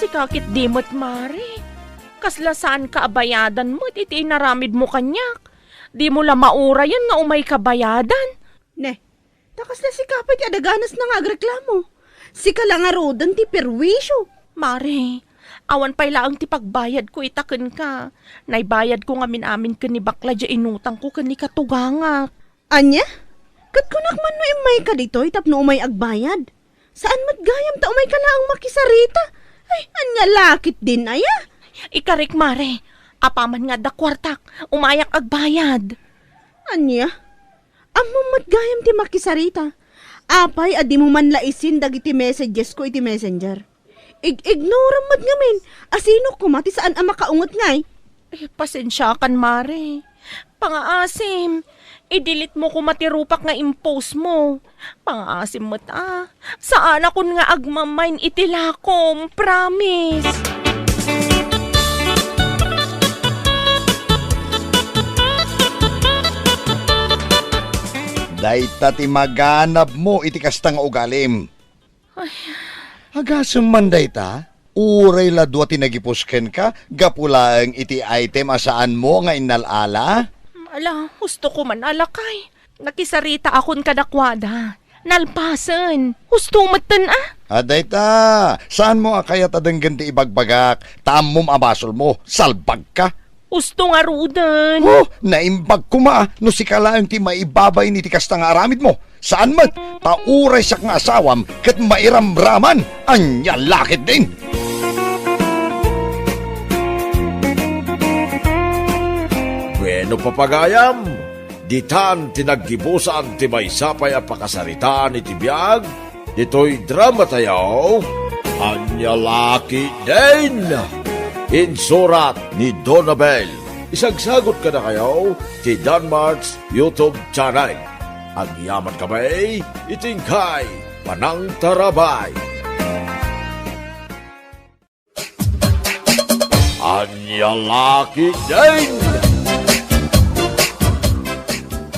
Sika ket di met, Mare. Kasla saanka a bayadan met iti inaramidmo kaniak. Dimo la maurayen nga umayka bayadan. Ne, ta kasla sika pay ti adaganasna nga agreklamo. Sika la ngaruden ti perwisyo. Mare, awan pay laeng ti pagbayadko ita kenka. Naibayadko ngamin-amin ken ni bakla diay inutangko ken ni katugangak. Ania? Ket kunak man no immayka ditoy tapno umay agbayad? Saan met gayam ta umayka laeng makisarita? Ay, ania la ketdin aya? Ikarik, Mare. Apaman nga adda kuartak, umayak agbayad. Ania? Ammom met gayam ti makisarita. Apay a dimo man la isin dagiti messagesko iti Messenger? Ig-ignoram met ngamin. Asino koma ti saan a makaunget ngay? Eh, pasensiakan, Mare. Pangaasim, i-delete mo koma ti rupak nga in-post mo. Pangaasim met a. Saanakon nga agmamain iti lakom, promise. Dayta ti maganabmo iti kasta nga ugalim. Ay. Agasem man dayta, uray la dua ti nagipus kenka gapu laeng iti item a saanmo nga innal-ala? Ala, husto ko man a lakay. Nakisaritaakon kadakuada. Nalpasen. Husto metten a. A, dayta, saanmo a kayat a denggen ti ibagbagak, ta ammom a basolmo, salbagka. Husto ngaruden. Oh, naimbag koma no sika laeng ti maibabain iti kasta nga aramidmo. Saan met, ta uray siak nga asawam ket mairamraman. Ania la ketdin? Bueno, papagayam, ditan ti naggibusan ti maysa pay a pakasaritaan iti biag ditoy dramatayo, Ania la ketdin? Insurat ni Donabel. Isagsagut kadakayo ti Danmark's YouTube channel. Agyaman kami iti inkay panangtarabay. Ania la ketdin?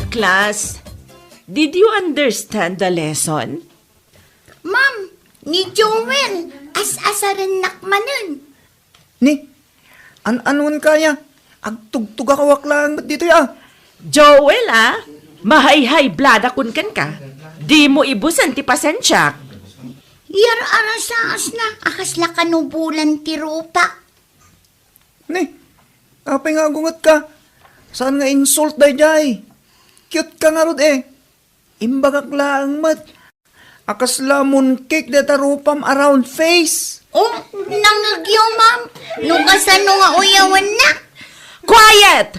Class, did you understand the lesson? Ma'am, ni Joel, as-asarennak manen. Ni, an-anuenka aya? Agtugtugakawak laeng met ditoy a. Joel a, mahayhaybladakon kenka. Dimo ibusen ti pasensiak. Yar-arasaasna a kasla kanubolan ti rupak. Ni, apay nga agungetka? Saan nga insult daydiay? Cute ka ngarud e. Imbagak laeng met a kasla mooncake dayta rupam a round face. Oh, nangngegyo, ma'am. No kasano nga uyawennak? Quiet!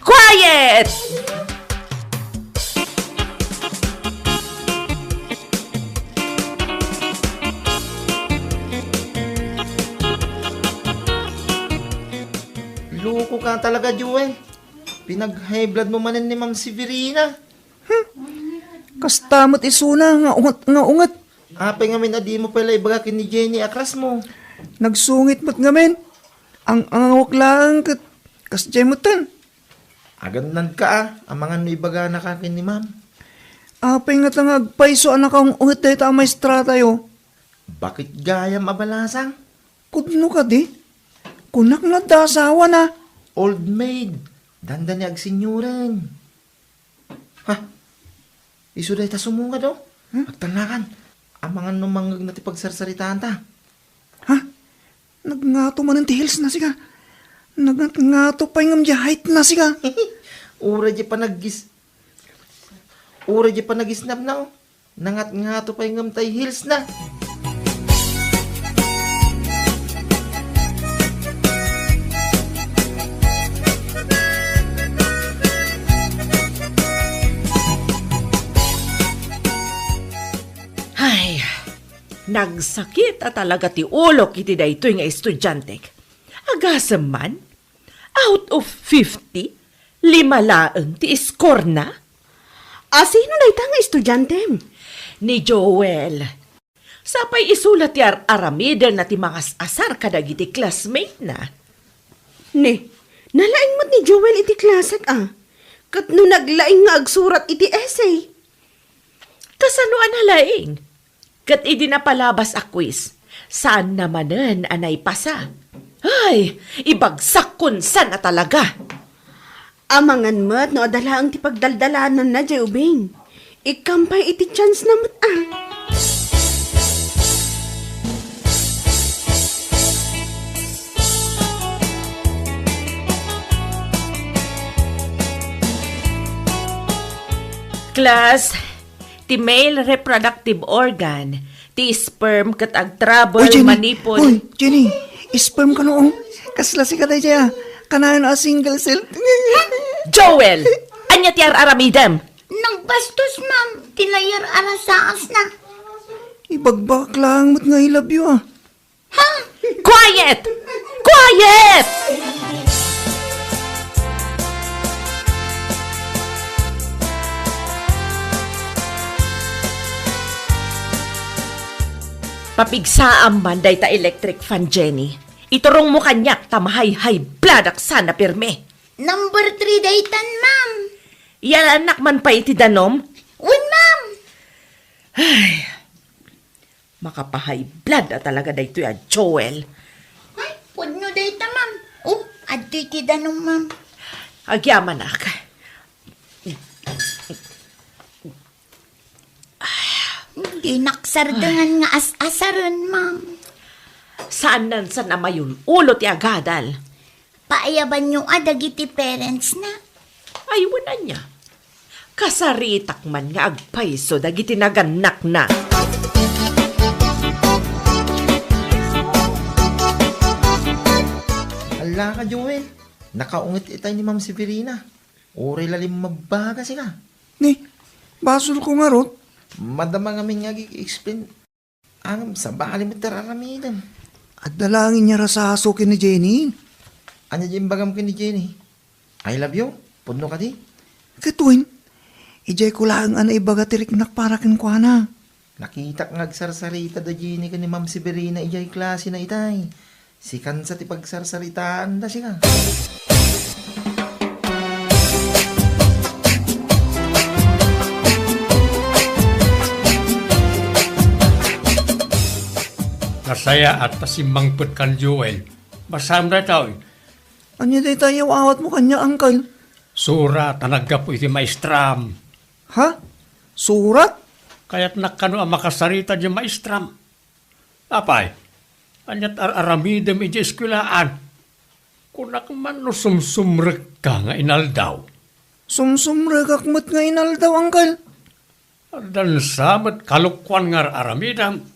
Quiet! Loko ka talaga, Joel. Pinag-high blood mo manen ni Ma'am Severina. Hmm. Kasta met isuna nga unget nga unget. Apay ngamin a dimo pay la ibaga ken ni Jenny a crush mo? Nagsungit met ngamin. Ang-angawak laeng ket kasdiay metten. Agannadka a, amangan no ibaganaka ken ni Ma'am. Apay ngata nga agpayso a nakaung-unget dayta a maestratayo? Bakit gayam a balasang? Kudno kadi? Kunak nga adda asawana. Old maid. Dandani agsenyoren. Ha? Isu dayta sumungad, oh. Hmm? Agtannakan. Amangan no mangngegna ti pagsarsaritaanta. Ha? Nagngato manen ti heels na, sika? Nagngato pay ngem ti height na, sika? Uray di panagis-, uray di panagisnapna, oh. Nangatngato pay ngem tay heels na. Ay, nagsakit a talaga ti ulok iti daytoy nga estudiantek. Agasem man, out of fifty, lima laeng ti score na. A, sino dayta nga estudiantem? Ni Joel. Sapay isu la ti ar-aramidenna ti mangas-asar kadagiti classmate na. Ne, nalaing met ni Joel iti klasek a. Ket no naglaing nga agsurat iti essay. Kasano a nalaing? Ket idi napalabas a quiz, saanna manen a naipasa. Ay, ibagsak kun saan a talaga. Amangan met no adda laeng ti pagdaldalananna diay ubing. Ikkam pay iti chance na met a. Class, ti male reproductive organ, ti sperm ket agtrabel Uy, Jenny! Manipod. Uy, Jenny! Sperm kano, oh. Kasla sika daydiay, ah. Kanayon a single cell. Joel! Ania ti ar-aramidem? Nagbastos, ma'am. Ti layar a rasaas na. Ibagbagak lang met nga I love you, ah. Ha? Quiet! Quiet! Papigsaam man dayta electric fan, Jenny. Iturongmo kaniak ta mahay-high blood ak sana pirmi. Number three daytan, ma'am. Iyalannak man pay iti danom? Wen, ma'am. Ay, makapahay blood a talaga daytoy a Joel. Ay, pudno dayta, ma'am. Oh, adtoy ti danom, ma'am. Agyamanak. Di naksardengan nga as-asaren, ma'am. Saan nan sa namayul-ulo ti agadal? Paayabanyo a dagiti parents na. Ay, wen ania. Kasaritak man nga agpayso dagiti nagannak na. Alla ka, Joel. Nakaunget itay ni Ma'am Severina. Uray la limmabbaga sika. Ni, basolko ngarud. Madama ngamin nga ag-explain. Ngem sabali met ti ar-aramidem. Adda laeng inyarasaso ken ni Jenny. Ania ti imbagam ken ni Jenny? I love you? Pudno kadi? Ket wen, idiay ko laeng a naibaga ti riknak para kenkuana. Nakitak nga agsarsarita da Jenny ken ni Ma'am Severina idiay klase na itay. Sikan sa ti pagsarsaritaanda, sika. Nasayaat ta simmangpet kan Joel. Basam daytoy. Ania dayta yaw-awatmo kaniak, Uncle? Surat a naggapu iti maestram. Ha? Surat? Kayatnak kano a makasarita diay maestram. Apay, aniat ar-aramidem idiay eskuelaan? Kunak man no sumsumrekka nga inaldaw. Sumsumrekak met nga inaldaw, Uncle. Addan sa met kalokuan nga ar-aramidem.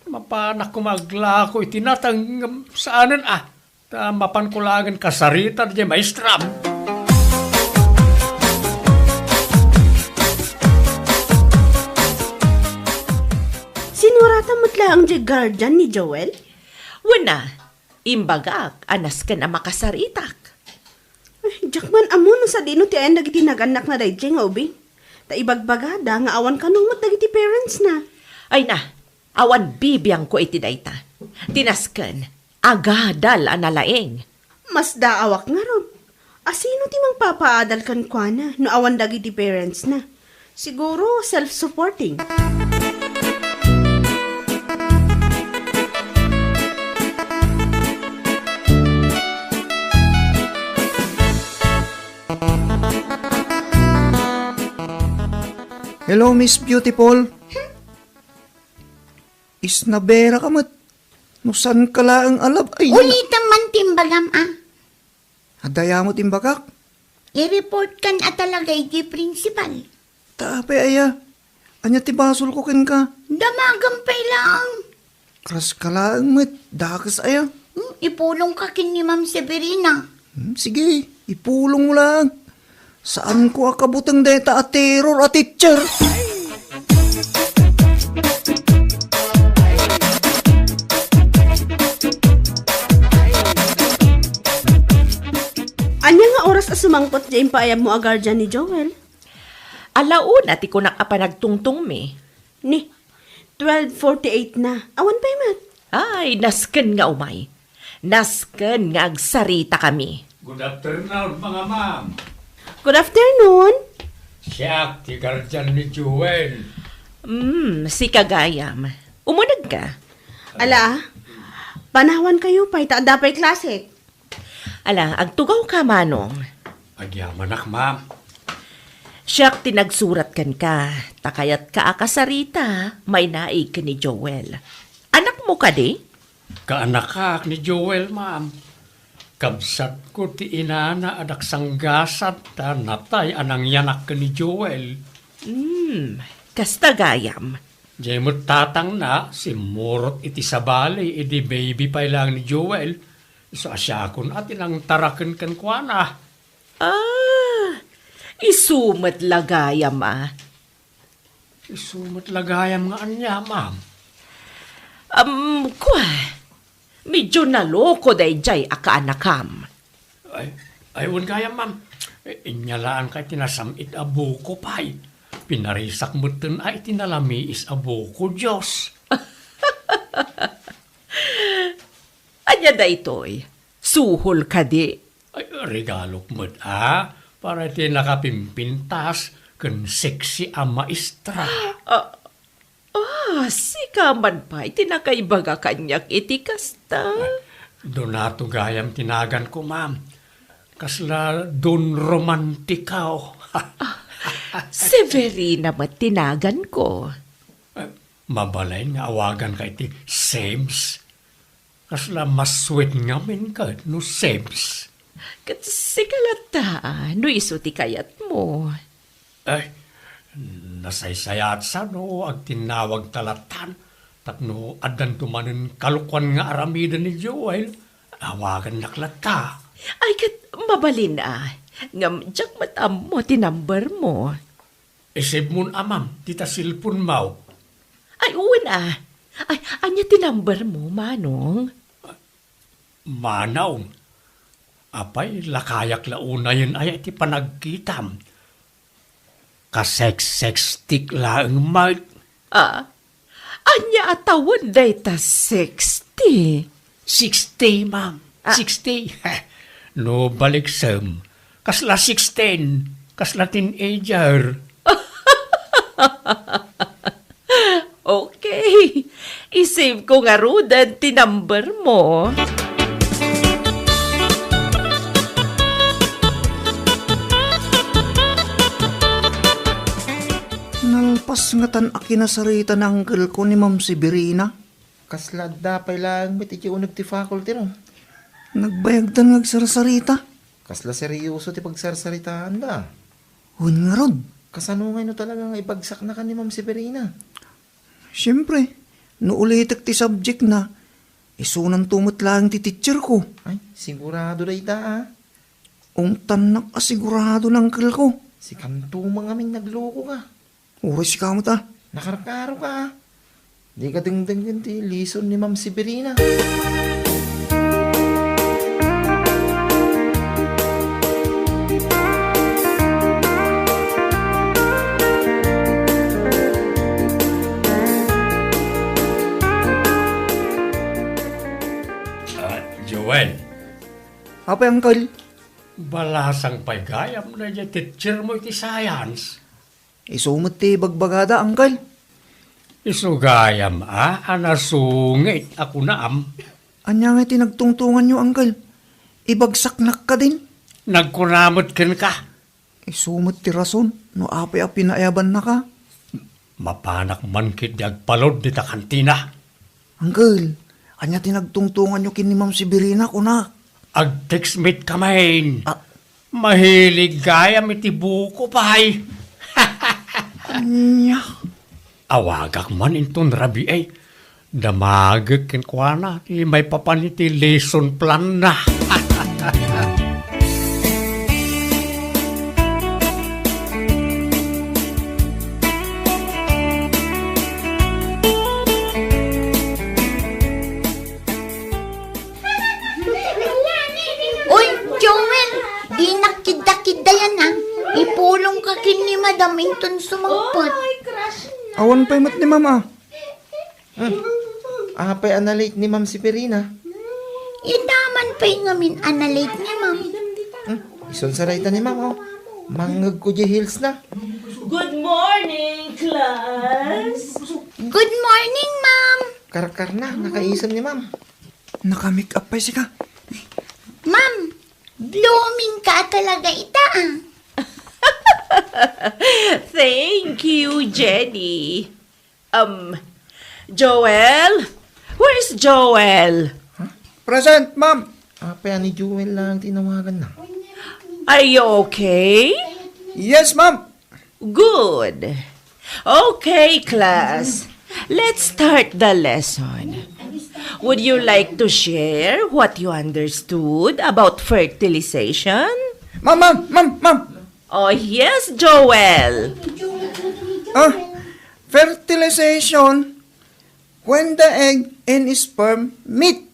Mapanak koma aglako iti nateng ngem saanen a. Ta mapanko laengen kasarita diay maestram. Sinuratan met laeng diay guardian ni Joel? Wen a, imbagak a nasken a makasaritak. Ay, diak man ammo no sadino ti ayan dagiti nagannak na daydiay nga ubing. Ta ibagbagada nga awan kano met dagiti parents na. Ay na, awan bibiangko iti dayta. Ti nasken, agadal a nalaing. Masdaawak ngarud. Asino ti mangpapaadal kenkuana no awan dagiti parents na? Siguro self-supporting. Hello, Miss Beautiful. Isnaberaka met. No saanka laeng a lab-, ay, ulitem man ti imbagam, a. Adda aya met imbagak? I-report kan a talaga iti principal. Ta apay aya? Ania ti basolko kenka? Damagem pay laeng. Kaska laeng met, dakes aya? Hmm, ipulongka ken ni Ma'am Severina. Hmm, sige, ipulongmo laeng. Saanko a kabuteng dayta a terror a teacher. Ania nga oras a sumangpet ti impaayabmo a guardian ni Joel? Ala una ti kunak a panagtungtongmi. Ni, twelve forty-eight na. Awan pay met. Ay, nasken nga umay. Nasken nga agsaritakami. Good afternoon, mga ma'am. Good afternoon. Siak ti guardian ni Joel. Hmm, sika gayam. Umunegka. Ala, panawankayo pay ta adda pay klase. Ala, agtugawka, Manong. Agyamanak, ma'am. Siak ti nagsurat kenka, ta kayatka a kasarita, mainaig ken ni Joel. Anakmo kadi? Kaanakak ni Joel, ma'am. Kabsatko ti inana a nagsanggasat ta natay a nangyanak ken ni Joel. Hmm, kasta gayam. Diay met tatangna, simmurot iti sabali idi baby pay laeng ni Joel. Isu a siakon a ti nangtaraken kenkuana. Ah, isu met la gayam a. Isu met la gayam nga ania, ma'am? Am, kua, medyo naloko daydiay a kaanakam. Ay, ay, wen gayam, ma'am. Inya laeng kay ti nasam-it a buko pay. Pinarisak metten ay ti nalamiis a buko, Dios. Ania daytoy? Suhol kadi? Ay, regalok met, a, para iti nakapimpintas ken sexy a maestra. Ah, ah, sika man pay ti nakaibaga kaniak iti kasta. Donato gayam ti naganko, ma'am. Kasla Don Romantico. Severina met ti naganko. Eh, mabalin nga awaganka iti Sebs. Kasla mas sweet ngamin ket no Sebs. Ket sika latta, no isu ti kayatmo. Ay, nasaysayaat sa no agtinnawagta lattan, tapno addanto manen kalokuan nga aramiden ni Joel, awagannak latta. Ay, ket mabalin a, ngem diak met ammo ti number mo. I-save mon a, ma'am, dita cellphone mo. Ay, wen a. Ay, ania ti number mo, Manong? Manong, apay, lakayak la unayen aya iti panagkitam? Ka-sex-sextik laeng met. Ah, ania a tawen dayta sexti? Sixty, ma'am. Ah. Sixty. No baliksem, kasla sixteen, kasla teenager. Okay. I-save ko ngaruden ti number mo. Nalpas ngatan a kinasarita ni uncle ko ni Ma'am Severina. Kasla adda pay laeng met iti uneg ti faculty, no? Nagbayagdan nga agsarsarita. Kasla seryoso ti pagsarsaritaanda. Wen ngarud. Kasano ngay no talaga nga ibagsaknaka ni Ma'am Severina? Siyempre, no ulitek ti subject na, isunanto met laeng ti teacher ko. Ay, sigurado dayta, a. Ungtannak a sigurado ni uncle ko. Sikanto man ngamin naglokoka. Uray sika met a. Nakarkaroka, a. Dika dengdenggen ti lesson ni Ma'am Severina. Ah, Joel. Apay, uncle? Balasang pay gayam daydiay teacher mo iti science. Isu met ti ibagbagada, uncle. Isu gayam a, a nasungit a kunam. Ania ngay ti nagtungtonganyo, uncle? Ibagsaknak kadin? Nagkuna met kenka. Isu met ti rason no apay a pinaayabannaka. Mapanak man ketdi agpalud dita kantina. Uncle, ania ti nagtungtunganyo ken ni Ma'am Severina, kunak? Ag-text met kami. Ah. Mahilig gayam iti buko pay. Ania? Awagak man inton rabii. Damagek kenkuana ti maipapan iti lesson plan na. Uy, Joel, dinak kidda-kiddayan, ah. Ipulongka ken ni Madam inton sumangpet. Awan pay met ni Ma'am, ah. Hmm. Apay a na-late ni Ma'am Severina? Ita man pay ngamin a na-late ni Ma'am. Hmm. Isunsaray ta ni Ma'am, oh. Mangngegko diay heels na. Good morning, class! Good morning, Ma'am! Karkarna, nakaisem ni Ma'am. Naka-make up pay sika. Ma'am, blooming ka talaga ita, ah. Thank you, Jenny. Um, Joel? Where's Joel? Huh? Present, ma'am. Apay a ni Joel lang tinawagan na? Are you okay? Yes, ma'am. Good. Okay, class. Let's start the lesson. Would you like to share what you understood about fertilization? Ma'am, ma'am, ma'am, ma'am. Oh, yes, Joel. Ah, fertilization when the egg and sperm meet.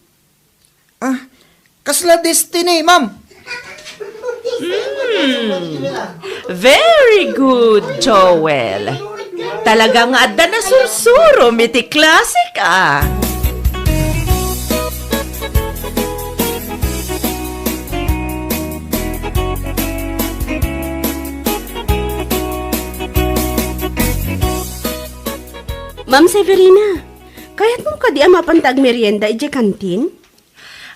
Ah, kasla destiny, ma'am. Hmm. Very good, Joel. Talaga nga adda nasursurom iti klasek, ah. Ma'am Severina, kayatmo kadi a mapanta agmerienda idiay kantin?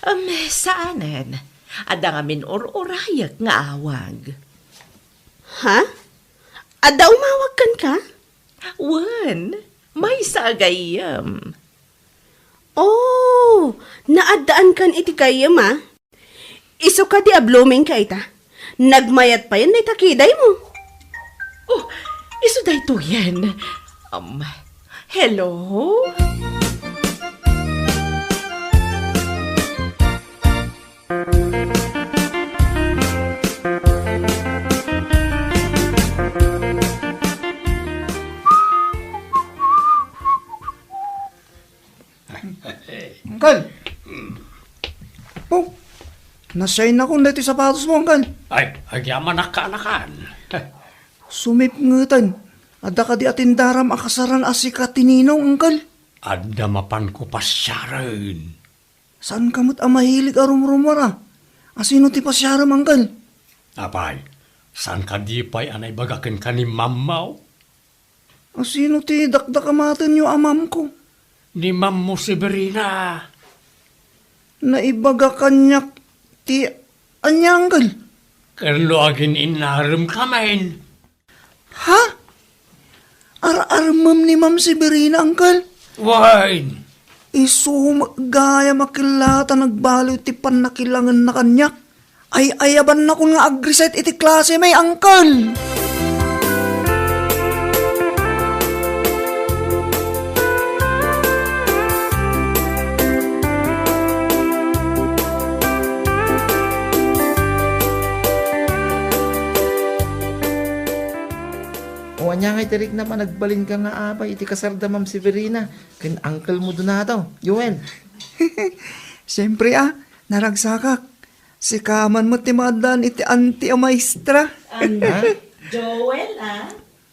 Em, saanen. Adda ngamin ur-urayek nga awag. Ha? Adda umawag kenka? Wen, maysa a gayyem. Oh, naaddaankan iti gayyem, a? Isu kadi a blooming ka ita. Nagmayat payen dayta kidaymo. Oh, isu daytoyen. Um, hello? Uncle! Oh, nasiaynakon daytoy sapatosmo, Uncle. Ay, agyamanak, kaanakan. Sumipngeten, adda kadi a tindaram a kasaran a sika ti ninong, Uncle? Adda mapanko pasiaren. Saanka met a mahilig a rumrumuar, a? Asino ti pasiarem, Uncle? Apay, saan kadi pay a naibaga kenka ni Mammaw? Asino ti dakdakamatenyo a mamko? Ni Mammo Severina. Naibaga kaniak ti ania, Uncle? Ken no agin-innarem kamin. Ha? Ar-armem ni Ma'am Severina, Uncle? Wen. Isu met gayam a kella ta nagbaliw ti pannakilangenna kaniak. Ay-ayabannakon nga agreset iti klasemi, Uncle! O, ania ngay ti riknam a nagbalinka nga abay iti kasarda, Ma'am Severina, ken uncle mo Donato, Joel? Siempre, a, naragsakak. Sika man met ti maaddaan iti anti a maestra. An-, Ha? Joel, a?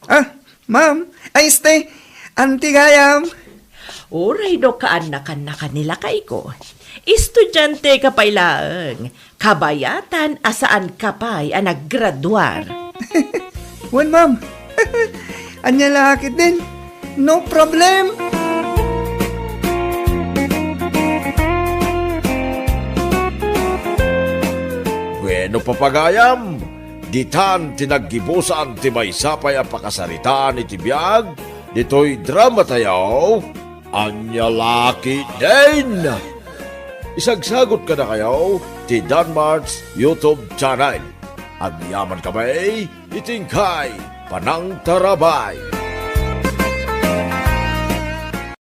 Ah, ma'am. Ay, este, anti gayam. Uray no kaannakannakan ni lakayko, estudianteka pay laeng, kabayatan a saanka pay a naggraduar. Wen, ma'am. Ania la ketdin? No problem. Bueno, papagayam, ditan ti naggibusan ti maysa pay a pakasaritaan iti biag ditoy dramatayo. Ania la ketdin? Isagsagot kadakayo ti Danmart's YouTube channel. Agyaman kami iti inkay panangtarabay.